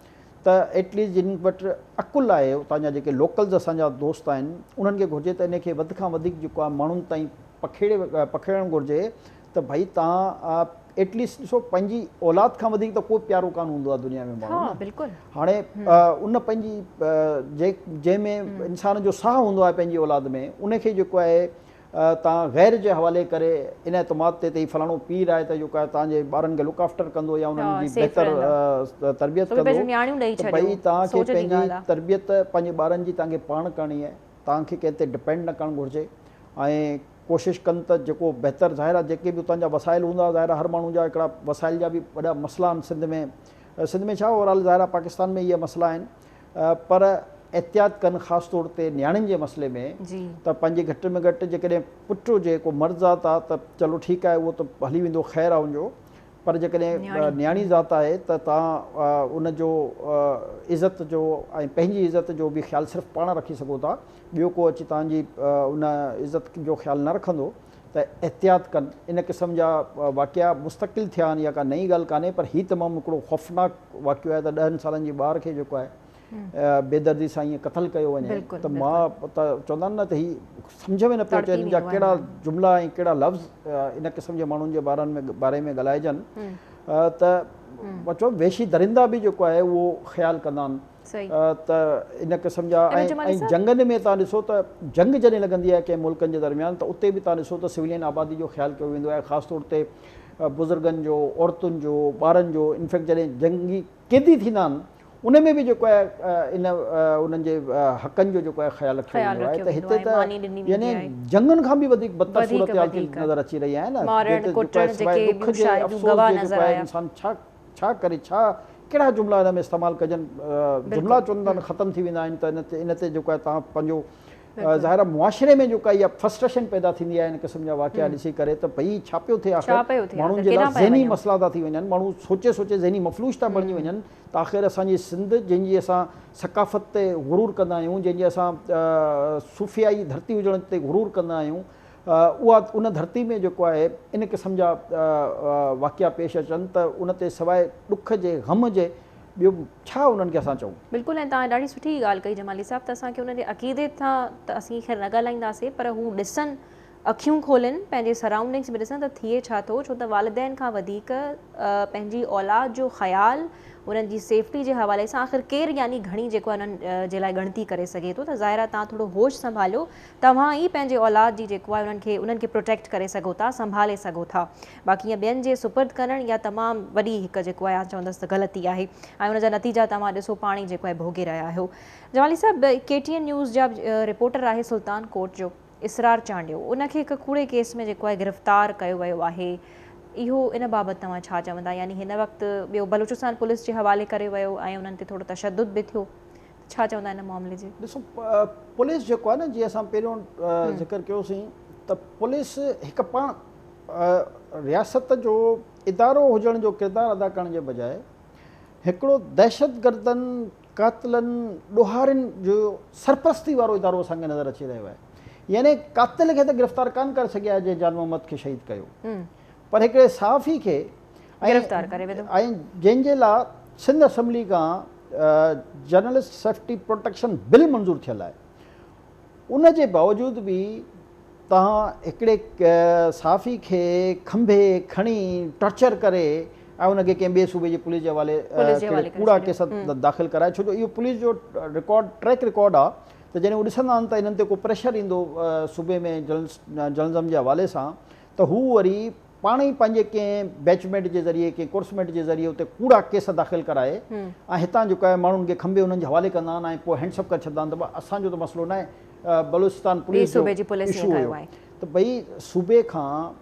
ته ايٽ ليسٽ جن وٽ عقل آهي اتان جا جيڪي لوڪلز اسان جا دوست آهن انهن کي گهرجي ته ان کي وڌ کان وڌيڪ جيڪو آهي ماڻهن تائين پکيڙي پکيڙڻ گهرجي ته ڀئي توهان ايٽ ليسٽ ڏسو پنهنجي اولاد کان وڌيڪ ته ڪو پيارو ڪانه هوندو آهي دنيا ۾ ماڻهو نه بلڪل هاڻي ان پنهنجي جنهن ۾ انسان جو ساهه هوندو آهي پنهنجي اولاد ۾ ان کي جيڪو آهي توهان غير جي حوالي ڪري ان اعتماد تي ته هي فلاڻو پير آهي ته جيڪو آهي توهان جي ٻارن کي لڪ آفٽر ڪندو يا انهن جي بهتر تربيت ڪندو ته ڀئي توهان کي پنهنجي تربيت پنهنجي ٻارن جي توهان کي پاڻ ڪرڻي آهي توهان کي ڪنهن تي ڊپينڊ نه ڪرڻ گهرجي ۽ ڪوشش ڪن ته جيڪو بهتر ظاهر آهي جيڪي به اتان جا وسائل هوندا ظاهر آهي هر ماڻهو جا هڪڙا وسائل جا به وڏا مسئلا آهن سنڌ ۾ سنڌ ۾ ڇا اوور آل ظاهر آهي پاڪستان ۾ اهي مسئلا آهن پر احتياط ڪن خاص طور تي نياڻين جي مسئلي ۾ ته پنهنجي گهٽ ۾ گهٽ جيڪڏهن پٽ هجي ڪو مرد ذات آ ته چلو ٺيڪ آهي اهو ته هلي ويندو خير آ ان جو پر جيڪڏهن نياڻي ذات آهي ته توهان ان جو عزت جو ۽ پنهنجي عزت جو به خيال صرف پاڻ رکي سگهو ٿا ٻيو ڪو اچي توهان جي ان عزت جو خيال نه رکندو ته احتياط ڪن ان قسم جا واقعا مستقل ٿيا آهن اها ڪا نئين ڳالهه ڪانهي پر هي تمام هڪڙو خوفناڪ واقعو آهي ته 10 سالن جي ٻار کي جيڪو آهي بيدردي سان ائين قتل ڪيو وڃي ته مان ته چوندا آهن نه ته هي سمجهه ۾ نه پيو اچي هن جا ڪهڙا جملا ۽ ڪهڙا لفظ ان قسم جي ماڻهن جي بارن ۾ باري ۾ ڳالهائجن ته چئو وحشي درندا به جيڪو آهي اهو خيال ڪندا آهن ته ان قسم جا ۽ جنگن ۾ توهان ڏسو ته جنگ جڏهن لڳندي آهي ڪنهن ملڪن جي درميان ته اتي به توهان ڏسو ته سويلين آبادي جو خيال ڪيو ويندو آهي خاص طور تي بزرگن جو عورتن جو ٻارن جو انفيڪٽ جڏهن جنگي قيدي ٿيندا آهن ان ۾ به جيڪو آهي ان انهن جي حقن جو جيڪو آهي خيال رکيو ويندو آهي ته هتي ته يعني جنگن کان به وڌيڪ بدتر صورتحال ٿي نظر اچي رهي آهي نه جتي جيڪو آهي سواء ڏک جي افسوس جي جيڪو آهي انسان ڇا ڇا ڪري ڇا ڪهڙا جملا ان ۾ استعمال ڪجن جملا چوندا آهن ختم ٿي ويندا آهن ته ان تي جيڪو آهي توهان پنهنجو ظاهر آهي معاشري ۾ جيڪا اها فرسٽريشن پيدا ٿيندي آهي ان قسم جا واقعا ڏسي ڪري ته ڀئي ڇا پيو ٿئي آخر ماڻهن جي لاء ذهني مسئلا ٿا ٿي وڃن ماڻهو سوچي سوچي ذهني مفلوج ٿا بڻجي وڃن ته آخر اسان جي سنڌ جنهن جي اسان ثقافت تي غرور ڪندا آهيون جنهن جي اسان صوفيائي ڌرتي هجڻ تي غرور ڪندا آهيون اها ان ڌرتي ۾ جيڪو آهي ان قسم جا واقعا پيش اچن ته ان تي سواء ڏک جي غم جي ٻيو ڇا انهن کي اسان چئون. بلڪل ۽ توهان ڏاڍي سٺي ڳالهه ڪئي جمالي صاحب ته اسان کي انهن جي عقيدي تان ته اسين خير نه ڳالهائينداسين پر هو ڏسن اکيون کولين پنهنجي سرائونڊنگس ۾ ڏسن ته ٿئي ڇا ٿو ڇو ته والدين کان وڌيڪ پنهنجي اولاد جو خيال انهن جي سيفٽي جي حوالي سان آخر ڪير يعني گهڻي جيڪو آهي انهن جي لاء ڳڻتي ڪري سگهي ٿو ته ظاهر آهي توهان ٿورو هوش سنڀاليو توهان ئي پنهنجي اولاد جي جيڪو آهي انهن کي انهن کي پروٽيڪٽ ڪري سگهو ٿا سنڀالي سگهو ٿا باقي ائين ٻين جي سپرد ڪرڻ اها تمام وڏي هڪ جيڪو آهي آئون چوندس ته غلطي آهي ۽ ان جا نتيجا توهان ڏسو پاڻ ئي جيڪو آهي ڀوڳي رهيا آهيو جمالي صاحب ڪي ٽي اين نيوز جا رپورٽر آهي سلطان ڪوٽ جو اسرار چانڊيو ان کي هڪ ڪوڙي ڪيس ۾ جيڪو آهي گرفتار ڪيو ويو آهي اهو ان بابت توهان ڇا چوندا يعني هن وقت ٻيو بلوچستان پوليس جي حوالي ڪري ويو ۽ انهن تي ٿورو تشدد به ٿيو ته ڇا چوندا ان معاملي جي. ڏسو پوليس جيڪو آهي نه جيئن اسان پهريون ذڪر ڪيوسين ته پوليس هڪ پاڻ رياست جو ادارو هجڻ جو ڪردار ادا ڪرڻ جي بجاء هڪڙو دهشتگردن قاتلن، ڏوهارين جو سرپرستي وارو ادارو اسان کي نظر اچي رهيو آهي. يعني قاتل کي ته گرفتار ڪانه ڪري سگهيا جنهن جان محمد کي شهيد ڪيو پر هڪڙي صحافي کي گرفتار ڪري وڌو ۽ جنهن جي لاء سنڌ اسيمبلي کان جرنلسٽ سيفٽي پروٽيڪشن بل منظور ٿيل آهي ان جي باوجود به توهان هڪڙي صحافي کي کنڀي کڻي ٽارچر ڪري ۽ ان کي ڪنهن ٻئي صوبي جي پوليس جي حوالي ڪري ڪوڙا ڪيس داخل ڪرائي ڇو جو اهو پوليس جو رڪارڊ ٽريڪ رڪارڊ آهي ته جڏهن هو ڏسندا آهن ته انهن تي ڪو پريشر ايندو صوبي ۾ جرنلزم جي حوالي سان ته هو وري پاڻ ئي پنهنجي ڪنهن بيچ ميٽ جي ذريعي ڪنهن ڪورس ميٽ جي ذريعي اتي ڪوڙا ڪيس داخل ڪرائي ۽ هتان جيڪو آهي ماڻهن کي کنڀي انهن جي حوالي ڪندا آهن ۽ پوء هينڊس اپ ڪري ڇڏندا آهن ته اسان جو ته مسئلو ناهي بلوچستان پوليس جو اشو هيو ته ڀئي صوبي کان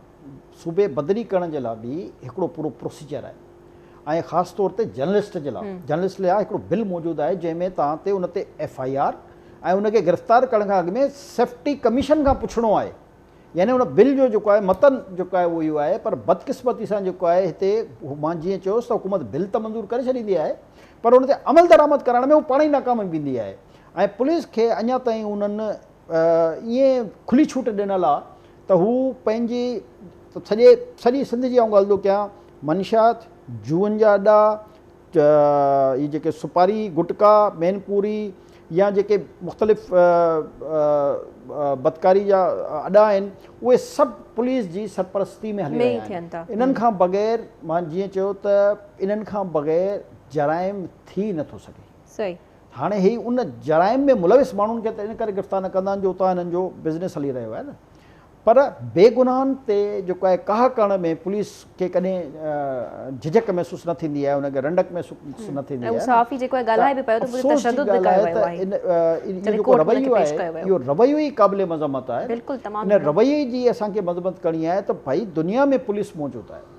صوبي بدلي ڪرڻ جي لاء به هڪڙو پورو پروسيجر آهي ۽ خاص طور تي جرنلسٽ جي لاء جرنلسٽ لاء هڪڙو بل موجود آهي جنهن ۾ توهان تي ان تي ايف I R ۽ ان کي گرفتار ڪرڻ کان اڳ ۾ سيفٽي ڪميشن کان پڇڻو آهي يعني ان بل جو جيڪو آهي متن جيڪو آهي اهو اهو آهي پر بدقسمتي سان جيڪو آهي هتي مان جيئن چيس ته حڪومت بل ته منظور ڪري ڇڏيندي آهي پر ان تي عمل درآمد ڪرائڻ ۾ هو پاڻ ئي ناڪام ويندي آهي ۽ پوليس کي اڃا تائين انهن ائين کلي ڇوٽ ڏنل آهي ته هو پنهنجي سڄي سڄي سنڌ جي آئون ڳالهه ٿو ڪيان منشيات جوئن جا اڏا هي جيڪي سپاري گٽڪا مين پوري يا جيڪي مختلف بدڪاري جا اڏا آهن اهي سڀ پوليس جي سرپرستي ۾ هلي رهيا آهن انهن کان بغير مان جيئن چيو ته انهن کان بغير جرائم ٿي نٿو سگهي هاڻي هي ان جرائم ۾ ملوث ماڻهن کي ته ان ڪري گرفتار نه ڪندا آهن جو اتان هنن جو بزنس هلي رهيو آهي نه پر بيگناهن تي جيڪو آهي ڪاهه ڪرڻ ۾ پوليس کي ڪڏهن جهجهڪ محسوس نه ٿيندي آهي ان کي رنڊڪ محسوس نه ٿيندي آهي صحافي جيڪو آهي ڳالهائي به پيو ته پوء تشدد به ڪيو ويو آهي اهو جيڪو رويو آهي اهو رويو ئي قابل مذمت آهي بلڪل تمام ان رويي جي اسان کي مذمت ڪرڻي آهي ته ڀائي دنيا ۾ پوليس موجود آهي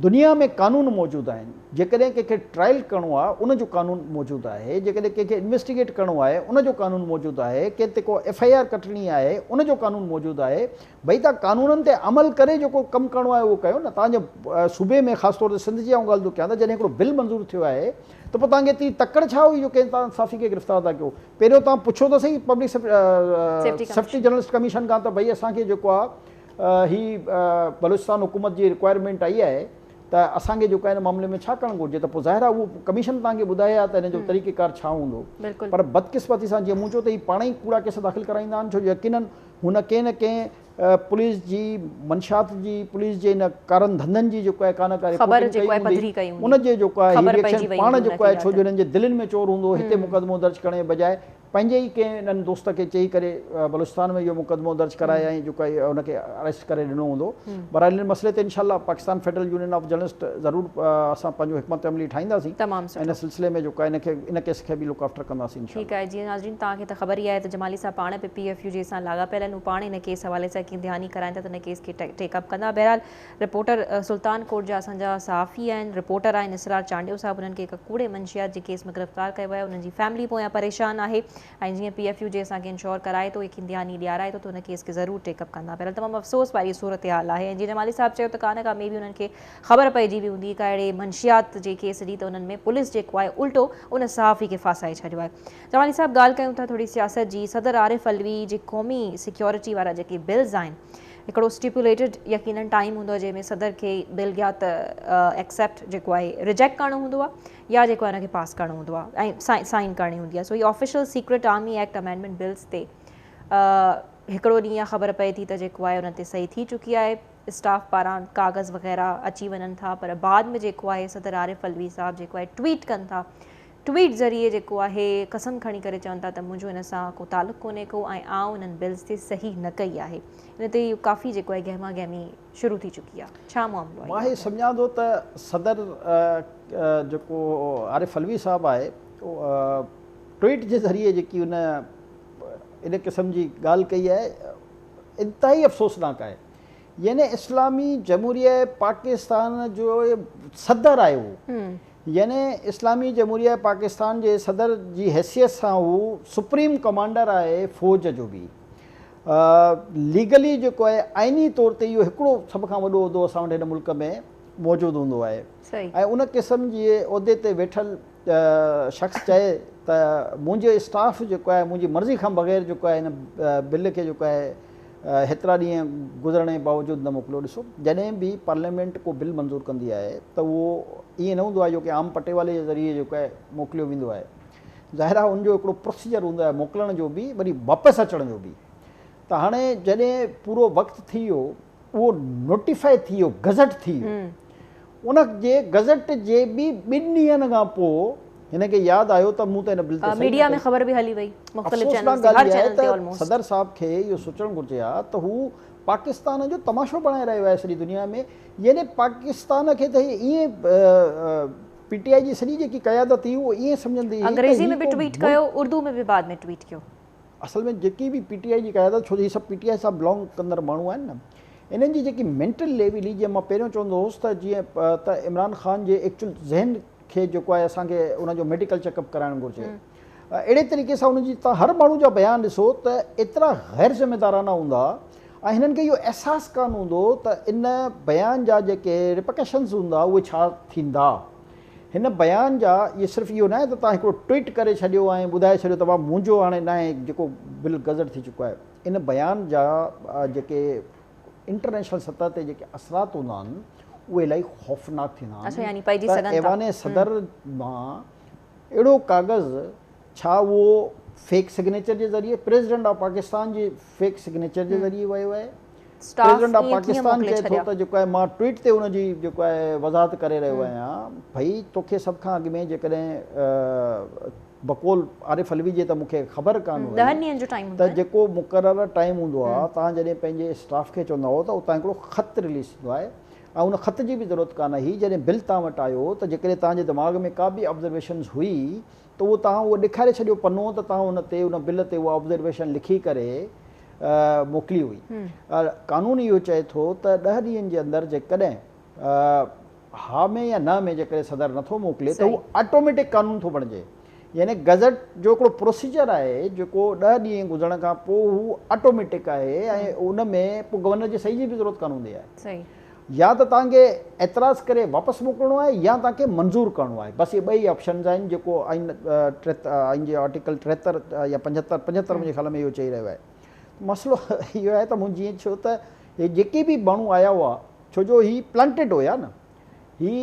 دنيا ۾ قانون موجود آهن، جيڪڏهن ڪنهن کي ٽرائل ڪرڻو آهي ان جو قانون موجود آهي، جيڪڏهن ڪنهن کي انويسٽيگيٽ ڪرڻو آهي ان جو قانون موجود آهي، ڪنهن تي ڪو ايف I R ڪٽڻي آهي ان جو قانون موجود آهي، ڀئي توهان قانونن تي عمل ڪري جيڪو ڪم ڪرڻو آهي اهو ڪيو نه، توهان جي صوبي ۾ خاص طور تي سنڌ جي آئون ڳالهه ٿو ڪيان ته جڏهن هڪڙو بل منظور ٿيو آهي ته پوء توهان کي ايتري تڪڙ ڇا هئي جو ڪنهن توهان صحافي کي گرفتار ٿا ڪيو، پهريون توهان پڇو ته سهي پبلڪ سيفٽي جرنلسٽ ڪميشن کان ته ڀئي اسان کي جيڪو آهي هي بلوچستان حڪومت جي رڪوائرمينٽ آئي آهي ته اسان کي جيڪو آهي ان معاملي ۾ ڇا ڪرڻ گهرجي ته پوء ظاهر آهي اهو ڪميشن توهان کي ٻڌائي ها ته ان جو طريقي ڪار ڇا هوندو پر بدقسمتي سان جيئن مون چيو ته هي پاڻ ئي ڪوڙا ڪيس داخل ڪرائيندا آهن ڇو جو يقينن هن ڪنهن نه ڪنهن پوليس جي منشيات جي پوليس جي ان ڪارن ڌنڌن جي جيڪو آهي ڪا نه ڪا رپورٽنگ ڪئي هوندي ان جي جيڪو آهي هي ريئڪشن پاڻ جيڪو آهي ڇو جو هنن جي دلين ۾ چور هوندو هتي مقدمو درج ڪرڻ جي بجاء پنهنجي ئي ڪنهن انهن دوست کي چئي ڪري بلوچستان ۾ اهو مقدمو درج ڪرائي ۽ جيڪو آهي ان کي اريسٽ ڪري ڏنو هوندو. بهرحال ان مسئلي تي انشاء الله Pakistan federal union of journalist ضرور اسان پنهنجو حڪمت عملي ٺاهينداسين تمام ۽ ان سٺو. سلسلي ۾ جيڪو آهي ان کي ان ڪيس کي به لڪ آفٽر ڪنداسين انشاء ٺيڪ الله. آهي جي ناظرين توهان کي ته خبر ئي آهي ته جمالي صاحب پاڻ به پي ايف يو جي سان لاڳاپيل آهن هو پاڻ ان ڪيس حوالي سان ڪيئن ڌياني ڪرائين ٿا ته ان ڪيس کي ٽيڪ اپ ڪندا بهرحال رپورٽر سلطان ڪوٽ جا اسان جا صحافي آهن رپورٽر آهن اسرار چانڊيو صاحب انهن کي هڪ ڪوڙي منشيات جي ڪيس ۾ گرفتار ڪيو ويو انهن جي فيملي پويان پريشان آهي ۽ جيئن پي ايف يو جي اسان کي انشور ڪرائي ٿو يقين دهاني ڏيارائي ٿو ته ان ڪيس کي ضرور ٽيڪ اپ ڪندا بهرحال تمام افسوس واري صورتحال آهي ۽ جيئن جمالي صاحب چيو ته ڪا نه ڪا مي بي انهن کي خبر پئجي وئي هوندي ڪا اهڙي منشيات جي ڪيس جي ته انهن ۾ پوليس جيڪو آهي الٽو ان صحافي کي ڦاسائي ڇڏيو آهي جمالي صاحب ڳالهه ڪيون ٿا ٿوري سياست جي صدر عارف علوي جي قومي سيڪيورٽي وارا جيڪي بلز آهن هڪڙو اسٽيپوليٽيڊ يقينن ٽائيم هوندو آهي جنهن ۾ صدر کي بل يا ته ايڪسيپٽ جيڪو آهي ريجيڪٽ ڪرڻو هوندو آهي يا جيڪو آهي ان کي پاس ڪرڻو هوندو آهي ۽ سائن ڪرڻي هوندي آهي. سو هي official secret army act amendment bills تي هڪڙو ڏينهن اها خبر پئي ٿي ته جيڪو آهي ان تي صحيح ٿي چڪي آهي، اسٽاف پاران ڪاغذ وغيره اچي وڃن ٿا، پر بعد ۾ جيڪو آهي صدر عارف علوي صاحب جيڪو آهي ٽوئيٽ ڪن ٿا، ٽوئيٽ ذريعي جيڪو آهي قسم کڻي ڪري چون ٿا ته منهنجو ان سان ڪو تعلق ڪونهي ڪو ۽ آئون انهن بلز تي صحيح نه ڪئي آهي. ان تي اهو ڪافي جيڪو آهي گهما گهمي شروع ٿي چڪي آهي. ڇا معاملو آهي مان هي سمجهان ٿو ته صدر جيڪو عارف علوي صاحب آهي ٽوئيٽ جي ذريعي جيڪي ان ان قسم جي ڳالهه ڪئي آهي انتهائي افسوسناڪ آهي. يعني اسلامي جمهوريه پاڪستان جو صدر آهي هو، يعني اسلامي جمهوريه پاڪستان جي صدر جي حيثيت سان هو سپريم ڪمانڊر آهي فوج جو به. ليگلي جيڪو آهي آئيني طور تي اهو هڪڙو سڀ کان وڏو عهدو اسان وٽ هن ملڪ ۾ موجود هوندو آهي ۽ ان قسم جي عهدي تي ويٺل شخص چئي ته منهنجو اسٽاف جيڪو آهي منهنجي مرضي کان بغير جيڪو آهي هن بل کي جيڪو آهي هيترا ڏينهن گذرڻ جي باوجود نه موڪليو. ڏسو جڏهن به پارليامينٽ ڪو بل منظور ڪندي آهي ته اهو ائين نه هوندو آهي جو ڪنهن عام پٽيوالي جي ذريعي جيڪو آهي موڪليو ويندو آهي. ظاهر آهي ان جو هڪڙو پروسيجر هوندو آهي موڪلڻ جو به وري واپس اچڻ جو به. ته هاڻي جڏهن پورو وقت ٿي ويو اهو نوٽيفائي ٿي ويو، گزٽ ٿي ويو، ان جي گزٽ جي به ٻن ڏينهن کان پوء هن کي ياد آيو ته مون ته هن بل تي صحيح ميڊيا ۾ خبر به هلي وئي مختلف چينلز تي، هر چينل تي آلموسٽ. صدر صاحب کي اهو سوچڻ گهرجي ها ته هو پاڪستان جو تماشو بڻائي رهيو آهي سڄي دنيا ۾، يعني پاڪستان کي ته هي ائين پي ٽي آء جي سڄي جيڪي قيادت هئي اهو ائين سمجهندي هئي ته انگريزي ۾ به ٽوئيٽ ڪيو، اردو ۾ به بعد ۾ ٽوئيٽ ڪيو. اصل ۾ جيڪي به پي ٽي آء جي قيادت، ڇو جو هي سڀ پي ٽي آء سان بلانگ ڪندڙ ماڻهو آهن نه، انهن جي جيڪي مينٽل ليول هئي، جيئن مان پهريون چوندو هوس ته جيئن ته عمران خان جي ايڪچوئل ذهن کي جيڪو آهي اسان کي ان جو ميڊيڪل چيڪ اپ ڪرائڻ گهرجي، اهڙي طريقي سان ان جي تان هر ماڻهو جا بيان ڏسو ته ايترا غير ذميدارانه هوندا ۽ هنن کي اهو احساس ڪانه هوندو ته ان بيان جا جيڪي ريپرڪشنز هوندا اهي ڇا ٿيندا. هن بيان جا اهي صرف اهو ناهي ته توهان هڪڙو ٽوئيٽ ڪري ڇڏيو ۽ ٻڌائي ڇڏيو ته بابا منهنجو هاڻي ناهي جيڪو بل گزٽ ٿي چڪو آهي. ان بيان جا جيڪي انٽرنيشنل سطح تي جيڪي اثرات هوندا آهن اهي الاهي خوفناڪ ٿيندا آهن ته ايوان صدر مان اهڙو ڪاغذ ڇا اهو فيڪ سگنيچر جي ذريعي پريزيڊنٽ آف پاڪستان جي فيڪ سگنيچر جي ذريعي ويو آهي. پريزيڊنٽ آف پاڪستان چئي ٿو ته جيڪو آهي مان ٽوئيٽ تي ان جي جيڪو آهي وضاحت ڪري رهيو آهيان. ڀئي توکي سڀ کان اڳ ۾ جيڪڏهن بقول عارف علوي جي ته مون کي خبر ڪانه هئي ته جيڪو مقرر ٽائيم هوندو آهي توهان جڏهن پنهنجي اسٽاف کي چوندا هئو ته اتان هڪڙو خط رليز ٿيندو آهي ۽ ان خط جي به ضرورت ڪانه هئي جڏهن بل توهان وٽ آيو ته جيڪڏهن توهان جي دماغ ۾ ڪا به آبزرويشنز هئي ته اهو توهان اهو ڏيکاري ڇڏيو پنو ته توهان ان تي ان بل تي اها آبزرويشن لکي ڪري موڪلي هئي. قانون اهو چئي ٿو ته ڏهه ڏينهن جي اندر جيڪڏهن ها ۾ يا نه ۾ جيڪڏهن صدر نٿو موڪلي ته هو آٽوميٽڪ قانون ٿو بڻجي يعني گزٽ جو هڪڙو پروسيجر آهي جيڪو ڏهه ڏينهن گذرڻ کان پوء هو آٽوميٽڪ آهي ۽ ان ۾ پوء گورنر جي صحيح جي به ضرورت ڪانه هوندي آهي. يا ته توهان کي اعتراض ڪري واپس موڪلڻو آهي يا توهان کي منظور ڪرڻو آهي بس اهي ٻئي آپشنز آهن جيڪو آئين آئين جي آرٽيڪل 73 يا 75 75 منهنجي خيال ۾ اهو چئي رهيو آهي. مسئلو اهو آهي ته مون جيئن چيو ته هي جيڪي به ماڻهو آيا هئا ڇو جو هي پلانٽيڊ هيا نه هي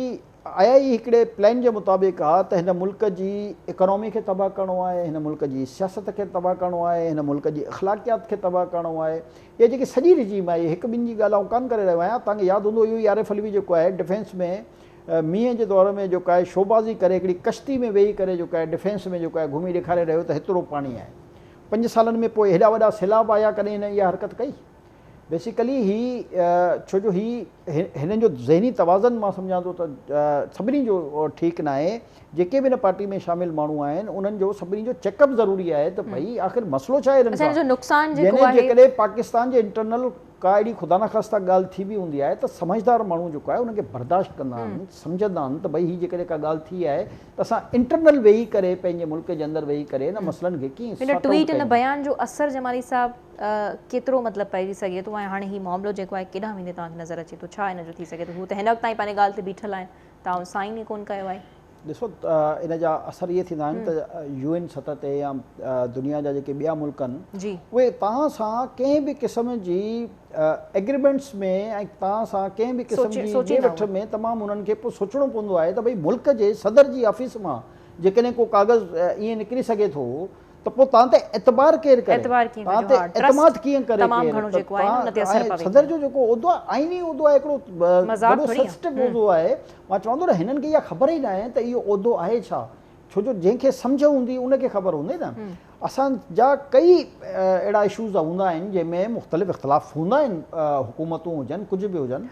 آيا ئي هڪڙي پلان جي مطابق ها ته هن ملڪ جي اڪانامي کي تباهه ڪرڻو آهي، هن ملڪ جي سياست کي تباهه ڪرڻو آهي، هن ملڪ جي اخلاقيات کي تباهه ڪرڻو آهي. اها جيڪي سڄي رجيم آهي، هڪ ٻن جي ڳالهه آئون ڪانه ڪري رهيو آهيان، توهان کي ياد هوندو اهو ئي عارف علوي جيڪو آهي ڊفينس ۾ مينهن جي دور ۾ جيڪو آهي شوبازي ڪري هڪڙي ڪشتي ۾ ويهي ڪري جيڪو آهي ڊفينس ۾ جيڪو آهي گهمي ڏيکاري رهيو ته هيترو پاڻي آهي. پنج سالن ۾ پوء هيڏا وڏا سيلاب آيا ڪڏهن هن اها حرڪت ڪئي؟ بيسيڪلي هي ڇو جو هي هنن جو ذهني توازن مان سمجهان ٿو ته سڀني جو ٺيڪ ناهي، جيڪي به هن پارٽي ۾ شامل ماڻهو آهن انهن جو سڀني جو چيڪ اپ ضروري آهي ته ڀئي آخر مسئلو ڇا آهي هنن سان، يعني جيڪڏهن پاڪستان جي انٽرنل ڪا اهڙي خدانخواسته ڳالهه ٿي به هوندي آهي ته سمجهدار ماڻهو جيڪو آهي ان کي برداشت ڪندا آهن، سمجهندا آهن ته ڀئي هي جيڪڏهن ڪا ڳالهه ٿي آهي ته اسان انٽرنل ويهي ڪري پنهنجي ملڪ جي اندر ويهي ڪري ان مسئلن کي ڪيئن سارٽ آئوٽ ٽوئيٽ ان بيان جو اثر جمالي صاحب ڪيترو مطلب پئجي سگهي ٿو ۽ هاڻي هي معاملو جيڪو آهي ڪيڏانهن ويندي توهان کي نظر اچي ٿو ڇا ان جو ٿي سگهي ٿو هو ته هن وقت تائين پنهنجي ڳالهه تي بيٺل آهن ته آئون سائن ئي ڪونه ڪيو آهي. ڏسو ان جا اثر اهي ٿيندا آهن ته يو اين سطح تي يا دنيا جا جيڪي ٻيا ملڪ آهن اهي توهان سان ڪنهن به قسم جي ايگريمينٽس ۾ ۽ توهان سان ڪنهن به قسم جي ڏي وٺ ۾ تمام انهن کي پوء سوچڻو پوندو آهي ته ڀئي ملڪ جي صدر جي آفيس مان جيڪڏهن ڪو ڪاغذ ائين نڪري سگهي ٿو ته پوء توهان تي اعتبار ڪير ڪري؟ توهان تي اعتماد ڪيئن ڪري ڪير؟ ته صدر جو جيڪو عهدو آهي آئيني عهدو آهي هڪڙو وڏو سينسٽو عهدو آهي. مان چوان ٿو نه هنن کي اها خبر ئي ناهي ته اهو عهدو آهي ڇا؟ ڇو جو جنهن کي سمجهه هوندي ان کي خبر هوندي نه. اسان جا ڪئي اهڙا اشوز هوندا آهن جنهن ۾ مختلف اختلاف هوندا آهن حڪومتون هجن ڪجهه به هجن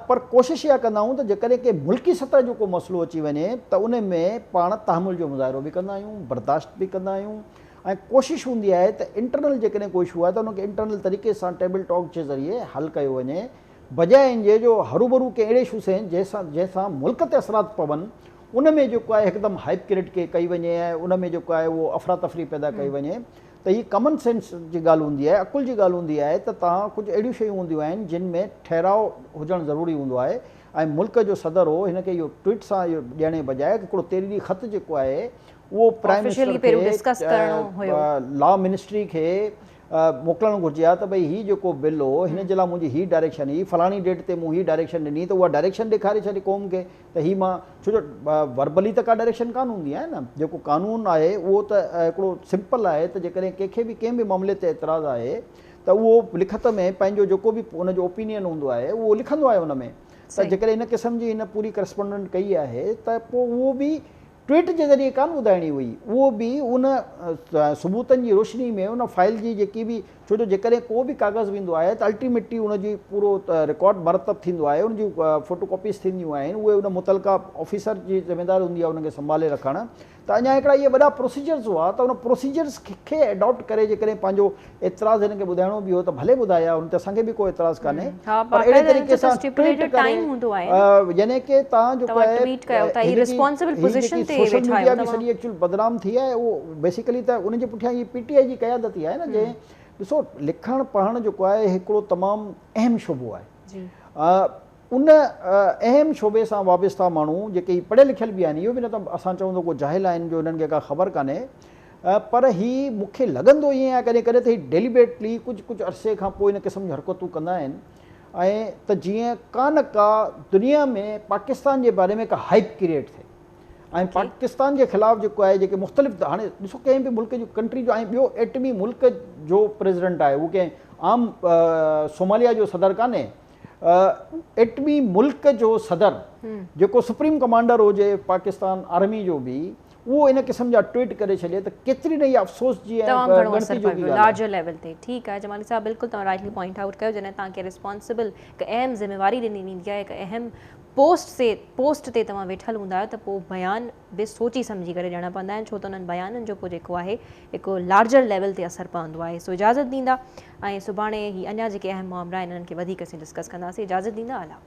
پر ڪوشش اها ڪندا آهيون ته جيڪڏهن ڪنهن ملڪي سطح جو ڪو مسئلو اچي وڃي ته ان ۾ پاڻ تحمل جو مظاهرو به ڪندا آهيون برداشت به ڪندا آهيون ۽ ڪوشش هوندي آهي ته انٽرنل جيڪڏهن ڪو اشو آهي ته ان کي انٽرنل طريقي سان ٽيبل ٽاڪ جي ذريعي حل ڪيو وڃي بجاء ان جي جو هروڀرو ڪنهن اهڙي اشو سين جنهن سان جنهن سان ملڪ تي اثرات پون ان ۾ جيڪو آهي هڪدم هائپ ڪريٽ ڪئي وڃي ۽ ان ۾ جيڪو آهي اهو افراتفري پيدا ڪئي وڃي ته هي ڪامن سينس جي ڳالهه هوندي آهي، عقل جي ڳالهه هوندي آهي ته توهان ڪجهه اهڙيون شيون هونديون آهن جن ۾ ٺهراء هجڻ ضروري هوندو آهي ۽ ملڪ جو صدر هو هن کي اهو ٽوئيٽ سان اهو ڏيڻ جي بجاء هڪڙو تحريري خط جيڪو آهي اهو پرائم منسٽر کي لا منسٽري کي موڪلڻ گهرجي ها ته ڀئي هي جيڪو بل هو هن جي لاء منهنجي هي ڊائريڪشن هئي فلاڻي ڊيٽ تي مون هي ڊائريڪشن ڏني ته اها ڊائريڪشن ڏيکاري ڇڏي قوم کي ته هي مان ڇو جو وربلي ته ڪا ڊائريڪشن ڪانه هوندي آهي نه جيڪو قانون آهي اهو ته هڪڙو سمپل آهي ته جيڪڏهن ڪنهن کي به ڪنهن به معاملي تي اعتراض آهي ته اهو لکت ۾ پنهنجو جيڪو به ان جو اوپينين هوندو آهي اهو لکندو آهي ان ۾ ته جيڪڏهن ان قسم جي هن پوري ڪرسپونڊنٽ ڪئي آهي ته پوء اهو به ٽوئيٽ جي ذريعي ڪانه ٻڌائڻي هئي، اهو به ان ثبوتن جي روشني ۾ ان فائل جي جيڪي به ڇو جو جيڪڏهن ڪو به ڪاغذ ويندو آهي ته الٽيميٽلي ان جي پورو رڪارڊ مرتب ٿيندو آهي ان جون فوٽو ڪاپيز ٿينديون آهن اهي ان متعلقه آفيسر جي ذميداري هوندي آهي ان کي سنڀالي رکڻ ته اڃا هڪڙا اهي وڏا پروسيجرز هئا ته ان پروسيجرز کي اڊاپٽ ڪري جيڪڏهن پنهنجو اعتراض هن کي ٻڌائڻو به هو ته ڀلي ٻڌائي ها ان تي اسان کي به ڪو اعتراض ڪانهي پر اهڙي طريقي سان ٽوئيٽ ڪري يعني ڪي توهان جيڪو آهي سوشل ميڊيا به سڄي ايڪچوئل بدنام ٿي آهي اهو بيسيڪلي ته ان جي پٺيان هي پي ٽي آء جي قيادت ئي آهي نه جنهن ڏسو لکڻ پڙهڻ جيڪو آهي هڪڙو تمام اهم شعبو آهي ان اهم شعبي سان وابسته ماڻهو جيڪي هي پڙهيل لکيل به آهن اهو به نه ته اسان چئون ته ڪو جاهل آهن جو هنن کي ڪا خبر ڪانهي پر هي مون کي لڳندو ائين آهي ڪڏهن ڪڏهن ته هي ڊيليبريٽلي ڪجهه ڪجهه عرصي کان پوء ان قسم جون حرڪتون ڪندا آهن ۽ ته جيئن ڪا نه ڪا دنيا ۾ پاڪستان جي باري ۾ ڪا هائپ ڪريئيٽ ٿئي ۽ پاڪستان جي خلاف جيڪو آهي جيڪي مختلف هاڻي ڏسو ڪنهن به ملڪ جو ڪنٽري جو ۽ ٻيو ايٽمي ملڪ جو پريزيڊنٽ آهي اهو ڪنهن عام سوماليا جو صدر ڪانهي ايٽمي ملڪ جو صدر جيڪو سپريم ڪمانڊر هجي پاڪستان آرمي جو به اهو ان قسم جا ٽوئيٽ ڪري ڇڏي ته ڪيتري نه اها افسوس جي ۽ تمام گهڻو ڳڻتي اثر جوڳي پوي ڳالهه آهي. لارجر ليول تي ٺيڪ آهي جمالي صاحب بلڪل توهان رائٽلي پوائنٽ آئوٽ ڪيو جڏهن توهان کي ريسپانسبل هڪ اهم ذميواري ڏني ويندي آهي هڪ اهم پوسٽ سي پوسٽ تي توهان ويٺل هوندا آهيو ته پوء بيان به سوچي سمجهي ڪري ڏيڻا پوندا آهن ڇو ته انهن بيانن جو پوء جيڪو آهي هڪ لارجر ليول تي اثر پوندو آهي سو اجازت ڏيندا ۽ سڀاڻي هي اڃا جيڪي اهم معاملا آهن انهن کي وڌيڪ اسين ڊسڪس ڪنداسين اجازت ڏيندا الله.